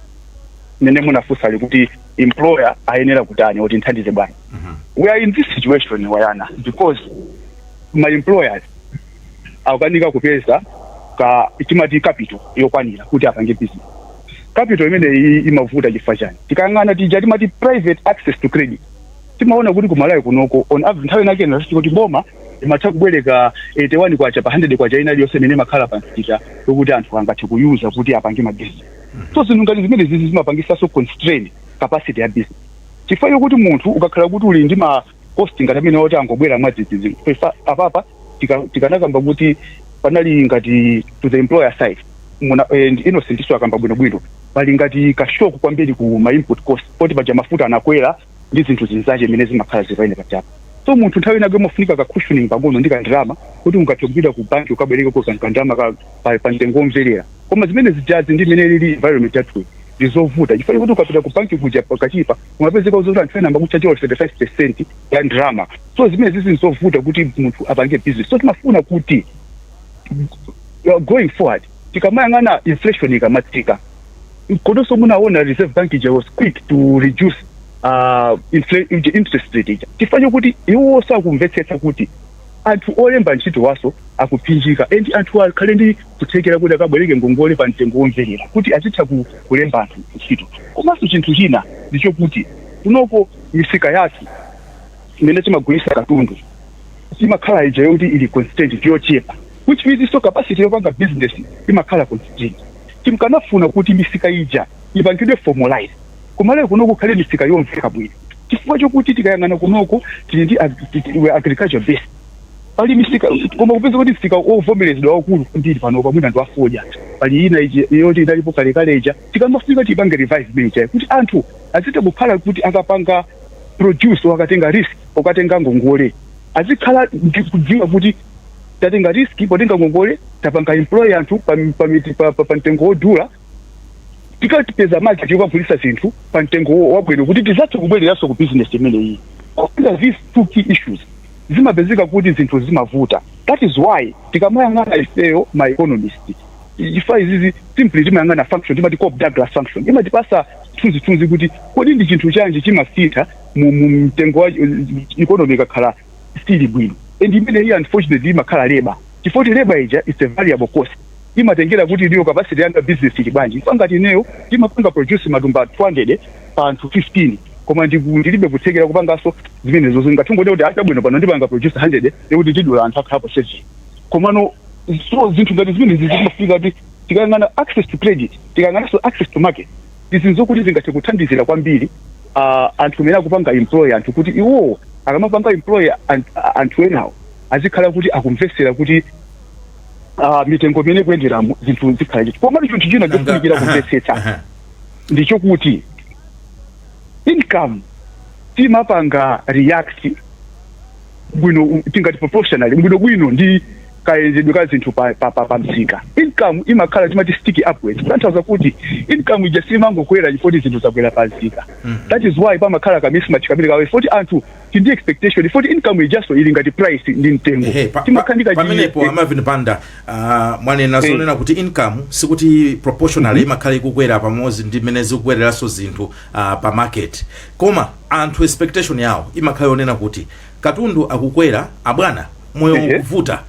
S4: mene munafunsa ali kuti employer ayenera kutani oti nthandize bwanji, we are in this situation, Wayana, because my employers akukanika kupeza ka timati capital yokwanira kuti apange business. Capital imene imavuta chifukwa chani? Tikayang'ana tija timati private access to credit, timaona kuti kumalawi kunoko on average nthawi inake inafika kuti boma imatha kubwereka 81 kwacha pa 100 kwacha ina iliyonse imene imakhala pa msika yokuti anthu angathe kuyuza kuti apange ma business. So zinthu ngati zimene zizi zimapangisanso constrain capacity ya business, chifukwa chokuti munthu ukakhala kuti uli ndi ma cost ngati amene oti angobwera mwadzidzidzi. Apapa tikanakamba kuti panali ngati to the employer side muna Innocent iso akamba bwinobwino, pali ngati ka shock kwambiri ku ma input cost, poti paja mafuta anakwera ndi zinthu zinzache imene zimakhala zipaine pachapa. So munthu nthawi inake umafunika ka cushioning pang'ono ndi kandalama kuti ungathe kupita ku banki ukabwereke ko kandalama pa mtengo womverera. Koma zimene zijazi ndi imene lili environment yathu ndi zovuta, chifukwa kuti ukapita ku banki kuja pakachipa umapezeka zoti anthu ena ambakuchajiwa 35% ya ndalama. So zimene zizi nzovuta kuti munthu apange business. So timafuna kuti going forward, tikamayang'ana inflation ikamatsika, kodonso munaona Reserve Bank ija was quick to reduce interest rate ija, chifukwa chokuti iwo sakumvetsetsa kuti anthu olemba ntchito waso akuphinjika, and anthu akhale ndi kuthekera kuti akabwereke ngongole pa mtengo womverera kuti azitha kulemba anthu ntchito. Komanso chinthu china ndichokuti kunoko misika yathu imene timagulisa katundu imakhala ija yokuti ili constrained, yochepa, which means so capacity yopanga business imakhala constrained. Timkanafuna kuti misika ija ipangidwe formalize, kumalawi kuno kukhale misika yomveka bwino, chifukwa chokuti tikayang'ana kunoko tili ndi we are agriculture based. Pali misika, koma kupeza kuti msika ovomerezedwa waukulu kwambiri pano pamwina ndi wafodya. Pali ina iji yoti inalipo kalekale ija, tikamafunika tipange revive imene ija kuti anthu azithe kukhala kuti akapanga produce, akatenga risk, akatenga ngongole, azikhala ndi kudziwa kuti Tatenga risk potenga ngongole, tapanga employ anthu pa mtengo wodula. Tikatipeza market yokagulisa zinthu pa mtengo wabwino kuti tizathe kubwereranso ku business imeneyi. Kupeza these two key issues, zimapezeka kuti zinthu zimavuta. That is why tikamayang'ana ifeyo ma economist, ifa izizi simply timayang'ana function, timati Cobb Douglas function, imatipasa chithunzithunzi kuti kodi ndi chinthu chanji chimasintha mu mtengo wa economy ikakhala sili bwino. And imeneyi unfortunately imakhala labor, chifukwa labor ija is a variable cost. Imatengera kuti iliyo capacity yanga, business ili bwanji. Ifa ngati ineyo timapanga produce matumba 200 pa anthu 15, koma ndilibe kuthekera kupanganso zimenezo, ngathingoti kuti achabwino, pano ndipanga produce 100, ndikuti tidula anthu akhalapo 7. Komano so zinthu ngati zimenezi zimafika kuti tikayang'ana access to credit, tikayang'ananso access to market, ndi zokuti zingathe kuthandizira kwambiri anthu amene akupanga employ anthu, kuti iwowo akamapanga employ anthu enawo azikhala kuti akumvesera kuti mitengo imene ikuyenderamo zinthu zikhala chiti. Komatu chinthu china chofunikira kumvetsetsa ndichokuti income timapanga react bwino, tingati proportionally bwinobwino ndi kayendedwe ka zinthu pa msika. Income imakhala, timati sticky upwards, kutanthauza kuti income ija simangokwera chifukwa zinthu zakwera pa msika. That is why pamakhala ka mismatch kamene kawe foti anthu tindi expectation foti income ijaso ili ngati price, ndi mtengo.
S2: Ehe,
S4: Timakhala ndi
S2: pamenepo a Marvin Banda, mwanena zonena kuti income sikuti proportionally imakhala ikukwera pamodzi ndi mmene zikukwereranso zinthu pa market, koma anthu expectation yawo imakhala yonena kuti katundu akukwera, abwana, moyo ukuvuta,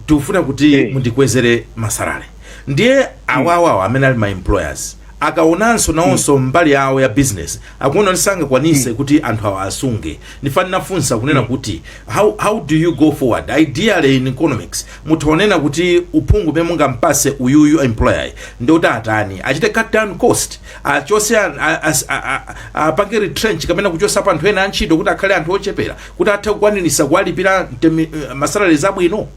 S2: tikufuna kuti mundikwezere ma salary. Ndiye awawawa amene ali ma employers akaonanso nawonso mbali yawo ya business, akuona kuti sangakwanise kuti anthu awa asunge. Ndifani nafunsa kunena kuti how do you go forward? Ideally in economics mutaonena kuti uphungu umene mungampase uyuyu employer ndi kuti atani? Achite cut down cost, achose, apange retrench kapena kuchosa anthu ena antchito kuti akhale anthu ochepera kuti athe kukwanirisa kuwalipira ma salaries abwino?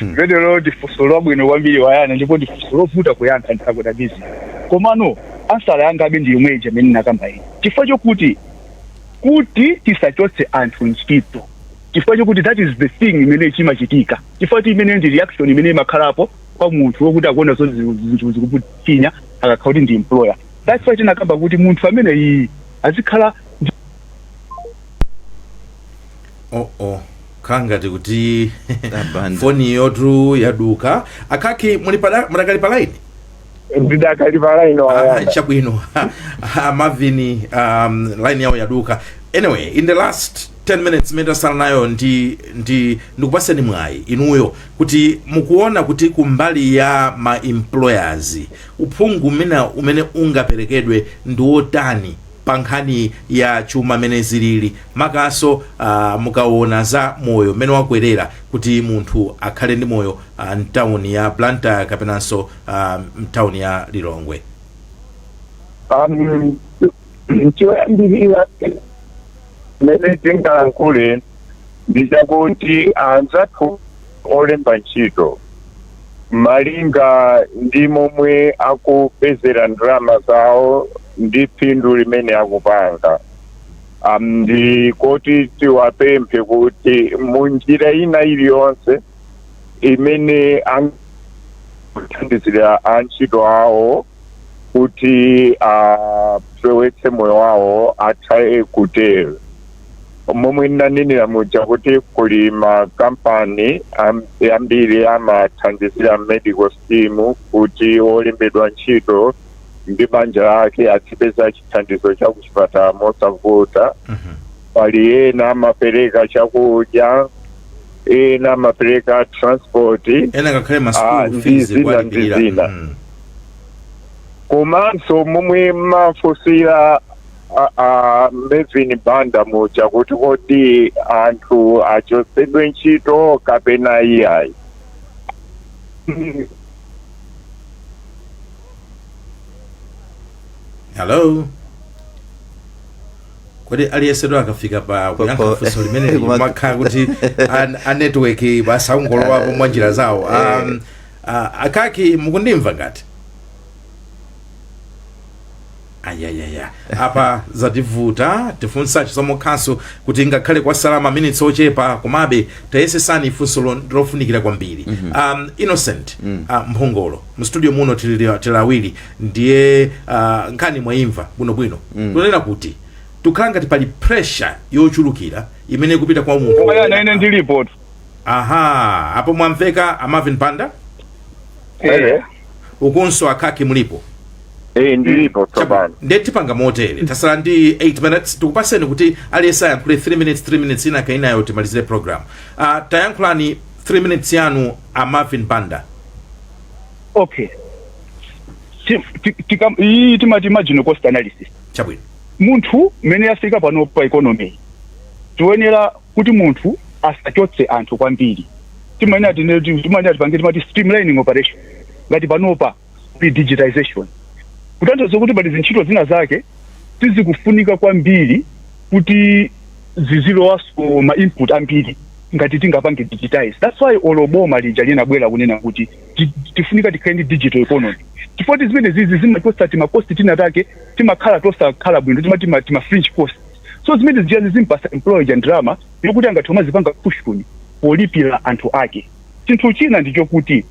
S4: Limenelo ndi funso lwabwino kwambiri wayana, ndipo ndi funso lovuta kuyankha, ndisakudabisa. Komano answer yangabe ndi yomwe ija imene nakamba ine, chifukwa chokuti kuti tisachotse anthu ntchito, chifukwa chokuti that is the thing imene chimachitika, chifukwa kuti imene ndi reaction imene imakhalapo kwa munthu wokuti akuona zoti zinthu zikuputinya akakhala kuti ndi employer. That's why tinakamba kuti munthu amene iyi azikhala
S2: Oh, khala ngati kuti
S3: Abanda.
S2: foni yotu yaduka. Akhaki, muli mudakali pa line?
S5: Ndidakali pa line. Wayana.
S2: Chabwino. Marvin, line yawo yaduka. Anyway, in the last 10 minutes imene tasala nayo, ndi ndikupaseni mwayi inuyo kuti mukuona kuti kumbali ya ma employers uphungu umene ungaperekedwe ndi wotani pa nkhani ya chuma mene zilili, makaso mukaona za moyo mmene wakwerera, kuti munthu akhale ndi moyo mtawuni ya Blantyre kapenanso mtawuni ya Lilongwe?
S5: Choyambirira mene tingalankhule ndi chakuti anzathu olemba ntchito, malinga ndi momwe akupezera ndalama zawo ndi phindu limene akupanga, ndi kuti tiwapemphe kuti munjira ina iliyonse imene akuthandizira antchito awo kuti afewetse moyo wawo, athaye kutero. Momwe ndinanenera muja kuti kuli makampani ambiri amathandizira medical scheme kuti olembedwa ntchito ndi banja lake azipeza chithandizo cha kuchipatala mosavuta. Pali ena amapereka chakudya, ena amapereka transport,
S2: ena ngakhale ma school
S5: ndi
S2: fees
S5: zina ndi
S2: kuwalipirira.
S5: zina. Komanso momwe mafusira a Melvin Banda muja kuti kodi anthu achotsedwe ntchito kapena iyayi.
S2: Hello, kodi aliyensedo akafika pa kuyankha funso limene makhala kuti a network basi akungolowapo mwa njira zawo? Akaki, mukundimva ngati? Ayayaya, apa zativuta. Tifunsa Chisomo Khasu kuti ngakhale kwasala maminitsi ochepa, komabe tayesesani funso lofunikira kwambiri. Innocent Mphongolo, mstudio muno tili awiri, ndiye nkhani mwayimva bwinobwino. Tunena kuti tukhala ngati pali pressure yochulukira imene ikupita kwa munthu.
S4: Aya, ine ndilipo.
S2: Aha, apo mwamveka a Marvin Banda?
S5: Eh.
S2: Ukunso akhaki mulipo?
S5: Eh, ndilipo tsopano.
S2: Ndiye tipanga motere: tasala ndi 8 minutes, tikupaseni kuti aliyense ayankhule 3 minutes, 3 minutes, ina kainayo timalizire program. Tayankhulani 3 minutes yanu, a Marvin Banda.
S4: Okay. Iyi timati marginal cost analysis. Munthu mmene yafika pano pa economy, tiyenera kuti munthu asachotse anthu kwambiri. Timayenera tipange timati streamlining operation. Ngati panopa kuli digitization, kutanthauza kuti pali zintchito zina zake sizikufunika kwambiri kuti zizilowaso ma input ambiri ngati tingapange digitize. That's why olo boma lija linabwera kunena kuti tifunika tikhale ndi digital economy, chifukwa zimene zizi zimachotsa tima cost tina take timakhala tosakhala bwino, timati tima fringe cost. So zimene zijazi zimpasa employer ja ndalama yokuti angathe umazipanga cushion polipira anthu ake. Chinthu china ndichokuti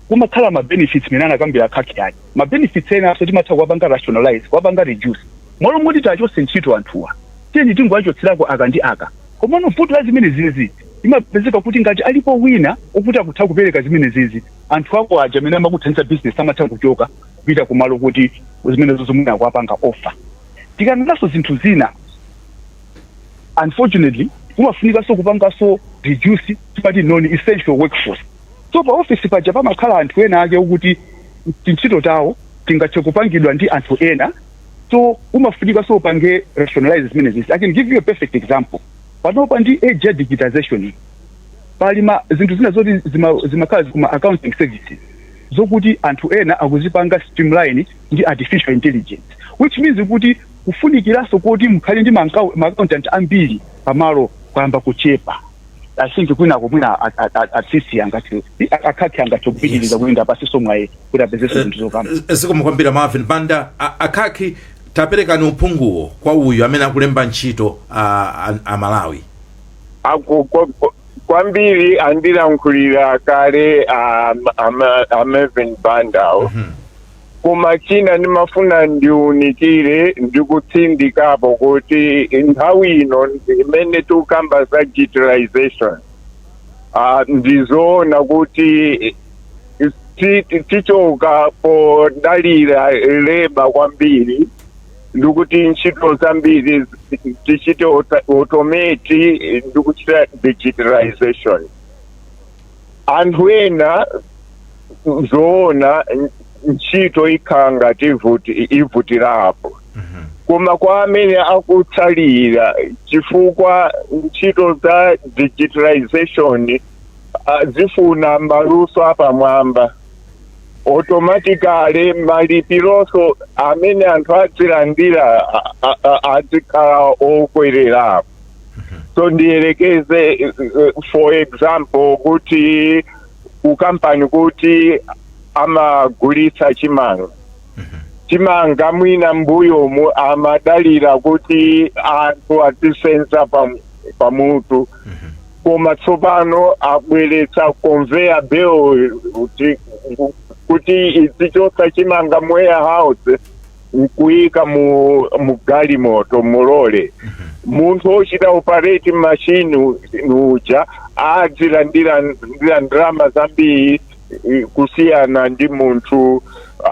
S4: kumakhala ma benefits mene anakambira akhaki ake. Ma benefits ena aso timatha kuwapanga rationalize, kuwapanga reduce. Malo moti tachotse ntchito anthuwa, tiyeni tingoachotserako aka ndi aka. Komano vuto la zimene zizi imapezeka kuti ngati alipo wina okuti akutha kupereka zimene zizi, anthu ako aja amene amakuthandiza business amatha kuchoka kupita kumalo kuti zimenezo zomwe akuwapanga offer. Tikanenanso zinthu zina, unfortunately kumafunikanso kupanganso reduce timati non essential workforce. So pa office paja pamakhala anthu ena ake okuti tintchito tawo tingathe kupangidwa ndi anthu ena, so umafunikanso upange rationalize zimenezi. I can give you a perfect example. Panopa ndi age ya digitization, pali ma zinthu zina zoti zimakhala kuma accounting services zokuti anthu ena akuzipanga streamline ndi artificial intelligence, which means kuti kufunikiranso kuti mukhale ndi ma accountant ambiri pamalo kuyamba kuchepa. I think kwinako mwina atsisi angati akhakhi angathe kupitiriza kuyenda pasiso mwaye kuti apezeso zinthu zokamba.
S2: Zikomo kwambiri, Marvin Banda. Akhakhi, taperekani uphunguwo kwa uyu amene akulemba ntchito a Malawi.
S5: Kwambiri andilankhulira kale a Marvin Bandawo, koma china ndimafuna ndiunikire ndikutsindikapo kuti nthawi ino imene tikukamba za digitalization, ndizoona kuti tichoka podalira labour kwambiri, ndikuti ntchito zambiri tichite automate ndikuchita digitalization. Anthu ena zoona ntchito ikhala ngati ivutirapo, koma kwa amene akutsalira, chifukwa ntchito za digitalization zifuna maluso apamwamba, automatically malipiroso amene anthu adzilandira adzikhala okwererapo. So ndiyelekeze, for example, kuti kukampani kuti amagulitsa chimanga, chimanga mwina mbuyomu amadalira kuti anthu azisenza pamutu, koma tsopano abweretsa conveyor belt kuti izichotsa chimanga mu warehouse nkuyika mu galimoto, mulole munthu ochita operate machine uja adzilandira ndira ndalama zambiri kusiyana ndi munthu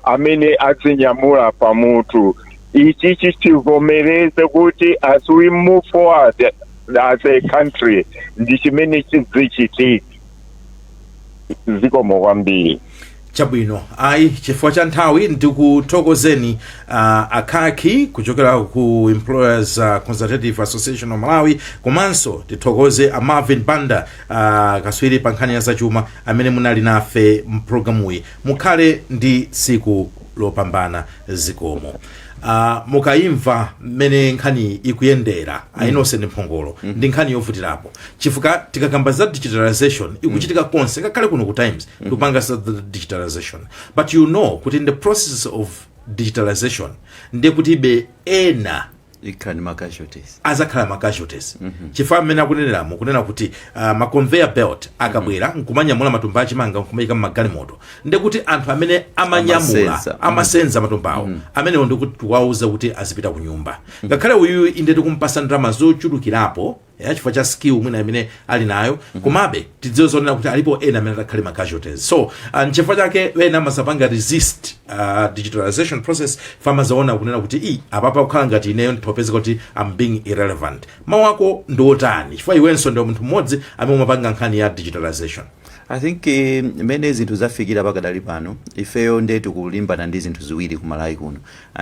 S5: amene adzinyamula pamutu. Ichi chichivomereze kuti as we move forward as a country, ndi chimene chidzichitika. Zikomo kwambiri.
S2: Chabwino, ayi, chifukwa cha nthawi ndikuthokozeni akhaki kuchokera ku Employers Consultative Association of Malawi, komanso tithokoze a Marvin Banda, kaswiri pa nkhani ya zachuma, amene munali nafe mpulogalamuyi. Mukhale ndi tsiku lopambana, zikomo. Mukayimva mmene nkhani ikuyendera, a Innocent Mphongolo, ndi nkhani yovutirapo, chifukwa tikakamba za digitalization ikuchitika konse, ngakhale kuno ku Times tikupanga za digitalization, but you know kuti in the process of Digitalization, ndiye kutibe ena
S3: ikhala ndi ma casualties.
S2: Azakhala ma casualties, chifukwa amene akuneneramo kunena kuti ma conveyor belt akabwera nkumanyamula matumba achimanga nkumayika mmagalimoto, ndiye kuti anthu amene amanyamula,
S3: amasenza.
S2: Amasenza matumbawo amenewo, ndikuti tiwauza kuti azipita ku nyumba, ngakhale uyu inde tikumpasa ndalama zochulukirapo ya chifukwa cha skill mwina imene ali nayo, komabe tidziwe zonena kuti alipo ena amene atakhale ma casualties. So nchifukwa chake ena amazapanga resist digitalization process, famazaona kunena kuti i apapa kukhala ngati ineyo ndithopezeka kuti I'm being irrelevant. Mawu ako ndi otani, chifukwa iwenso ndiwe munthu mmodzi amene umapanga nkhani ya digitalization?
S3: I think mmene zinthu zafikira pakadali pano, ifeyo nde tikulimbana ndi zinthu ziwiri kumalawi kuno.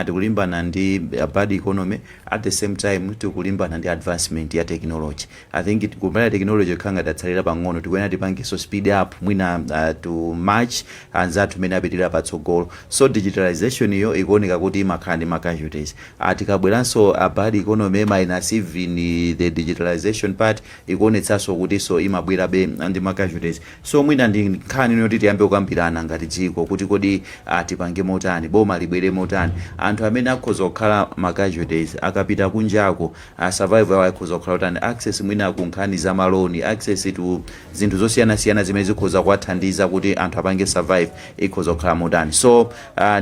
S3: Tikulimbana ndi bad economy, at the same time tikulimbana ndi advancement ya technology. I think kumbali technology ikhala ngati atsalira pang'ono, tikuyenera tipangenso speed up mwina to match anzathu mmene apitirira patsogolo. So digitalization iyo ikuoneka kuti imakhala ndi ma casualties. Tikabweranso a bad economy minus even the digitalization part, ikuonetsanso kuti so imabwerabe ndi ma casualties. So mwina ndi nkhani yoti tiyambe kukambirana ngati dziko kuti kodi tipange motani, boma libwere motani, anthu amene akhoza kukhala ma casualties akapita kunjako, survival yawo akhoza kukhala otani, access mwina ku nkhani za ma loan, access to zinthu zosiyanasiyana zimene zikhoza kuwathandiza kuti anthu apange survive ikhoza kukhala motani. So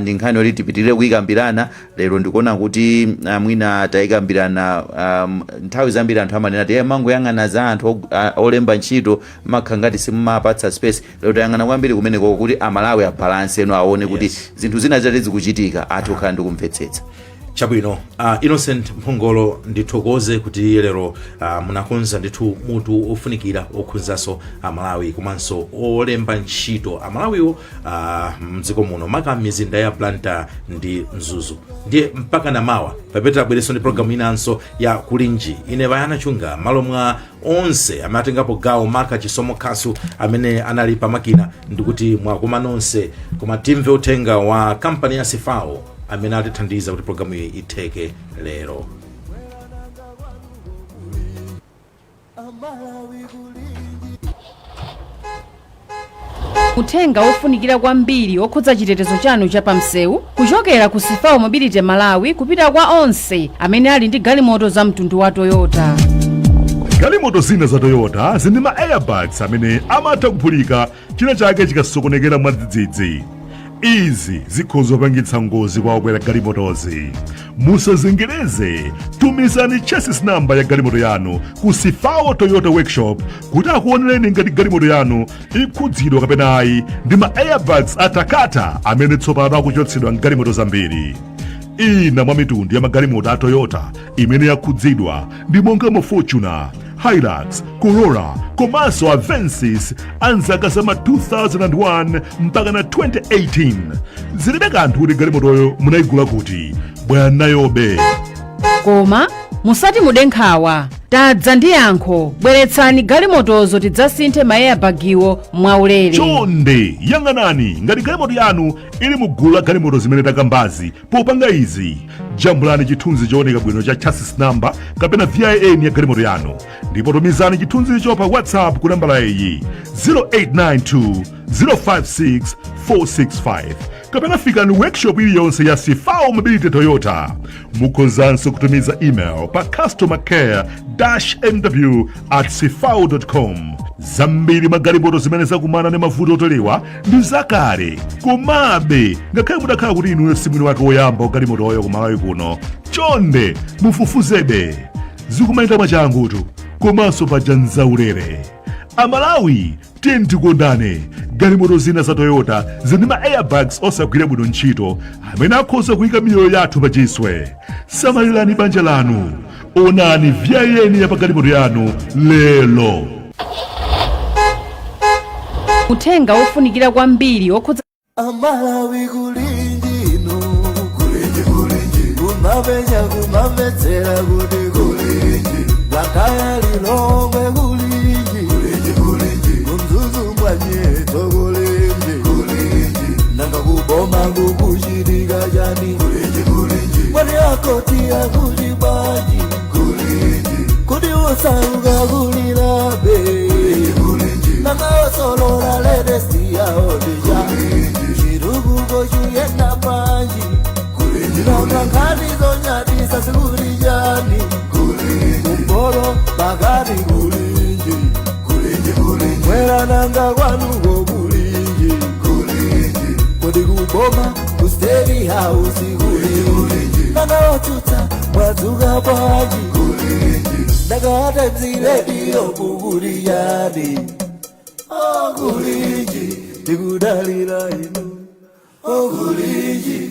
S3: ndi nkhani yoti tipitirire kuyikambirana. Lero ndikuona kuti mwina tayikambirana. Nthawi zambiri anthu amanena ti mangoyang'ana za anthu olemba ntchito, makhala ngati simumapatsa space. Lero tayang'ana kwambiri kumeneko kuti Amalawi abalanse eno aone kuti zinthu zina zati zikuchitika, athu kukhala ndi kumvetsetsa.
S2: Chabwino, Innocent Mphongolo, ndithokoze kuti lero munakonza ndithu mutu ofunikira okhuzanso Amalawi komanso olemba ntchito Amalawiwo mdziko muno, maka mizinda ya Blantyre ndi Mzuzu. Ndiye mpaka namawa papeta abwerenso ndi programu inanso ya Kulinji. Ine Vayana Chunga, malo mwa onse amene atengapo gawo, maka Chisomo Khasu amene anali pamakina, ndikuti mwakoma nonse. Koma timve uthenga wa kampani ya Sifao amene atithandiza kuti programu iyi itheke lero.
S1: Amalawi kulinji.
S6: Uthenga wofunikira kwambiri okhudza chitetezo chanu cha pamsewu kuchokera ku Sifao Mobility Malawi kupita kwa onse amene ali ndi galimoto za mtundu wa Toyota.
S7: Galimoto zina za Toyota zindi ma airbags amene amatha kuphulika china chake chikasokonekera mwadzidzidzi. Izi zikhoza kupangitsa ngozi kwa okwera galimotozi. Musazengereze, tumizani chassis number ya galimoto yanu ku Sifao Toyota Workshop kuti akuonereni ngati galimoto yanu ikhudzidwa kapena ayi ndi ma airbags a Takata amene tsopano akuchotsedwa mgalimoto zambiri. Ina mwa mitundu ya magalimoto a Toyota imene yakhudzidwa ndi monga ma Fortuner, Hilux, Corolla komanso Avensis a mzaka za ma 2001 mpaka na 2018. Zilibe kanthu kuti galimotoyo munayigula kuti, bwana nayobe.
S6: Koma musati mude nkhawa, tadza ndi yankho. Bweretsani galimotozo tidzasinthe ma airbagiwo mwaulere.
S7: Chonde yang'anani ngati galimoto yanu ili mu gulu la galimoto zimene takambazi. Popanga izi, jambulani chithunzi chooneka bwino cha chassis number kapena VIN ya galimoto yanu, ndipo tumizani chithunzicho pa WhatsApp ku nambala iyi, 0892 056 465, kapena fikani workshop iliyonse ya Sifao Mobility Toyota. Mukhozanso kutumiza email pa customer care mw@sifao com. Zambiri magalimoto zimene zakumana ndi mavuto oterewa ndi zakale. Komabe ngakhale mutakhala kuti inuyo si mwini wake woyamba wa galimotoyo kumalawi kuno, chonde mufufuzebe. Zikumayenda mwachangutu, komanso paja nzaulere. Amalawi, tiye tikondane. Galimoto zina za Toyota zili ma airbags osagwira bwino ntchito amene akhoza kuyika miyoyo yathu pachiswe. Samalirani banja lanu, onani VIN ya pagalimoto yanu lero.
S6: Uthenga wofunikira kwambiri okhudza
S1: Amalawi kulinji inu, kulinji, kulinji, kumapenya kumamvetsera kuti kulinji, Blantyre, Lilongwe kulinji, kulinji, kulinji, kumzuzu mwanyeto kulinji, kulinji, nanga kuboma kukuchitika chani, kulinji, kulinji, kwati akoti akuti bwanji, kulinji, kuti usauka kulilabe, kulinji, nanga osolola latest yawo ndija, chitukuko chiyenda bwanji. Nkhani zonyadisa zikuti chani? Kumpoto, pakati kulinji? Mwera nanga kwanuko kulinji? Kodi kuboma, ku State House kulinji? Nanga otsutsa mwadzuka bwanji? Nanga Times Radio kukuti chani? Oh, kulinji, tikudalira inu. Oh, kulinji.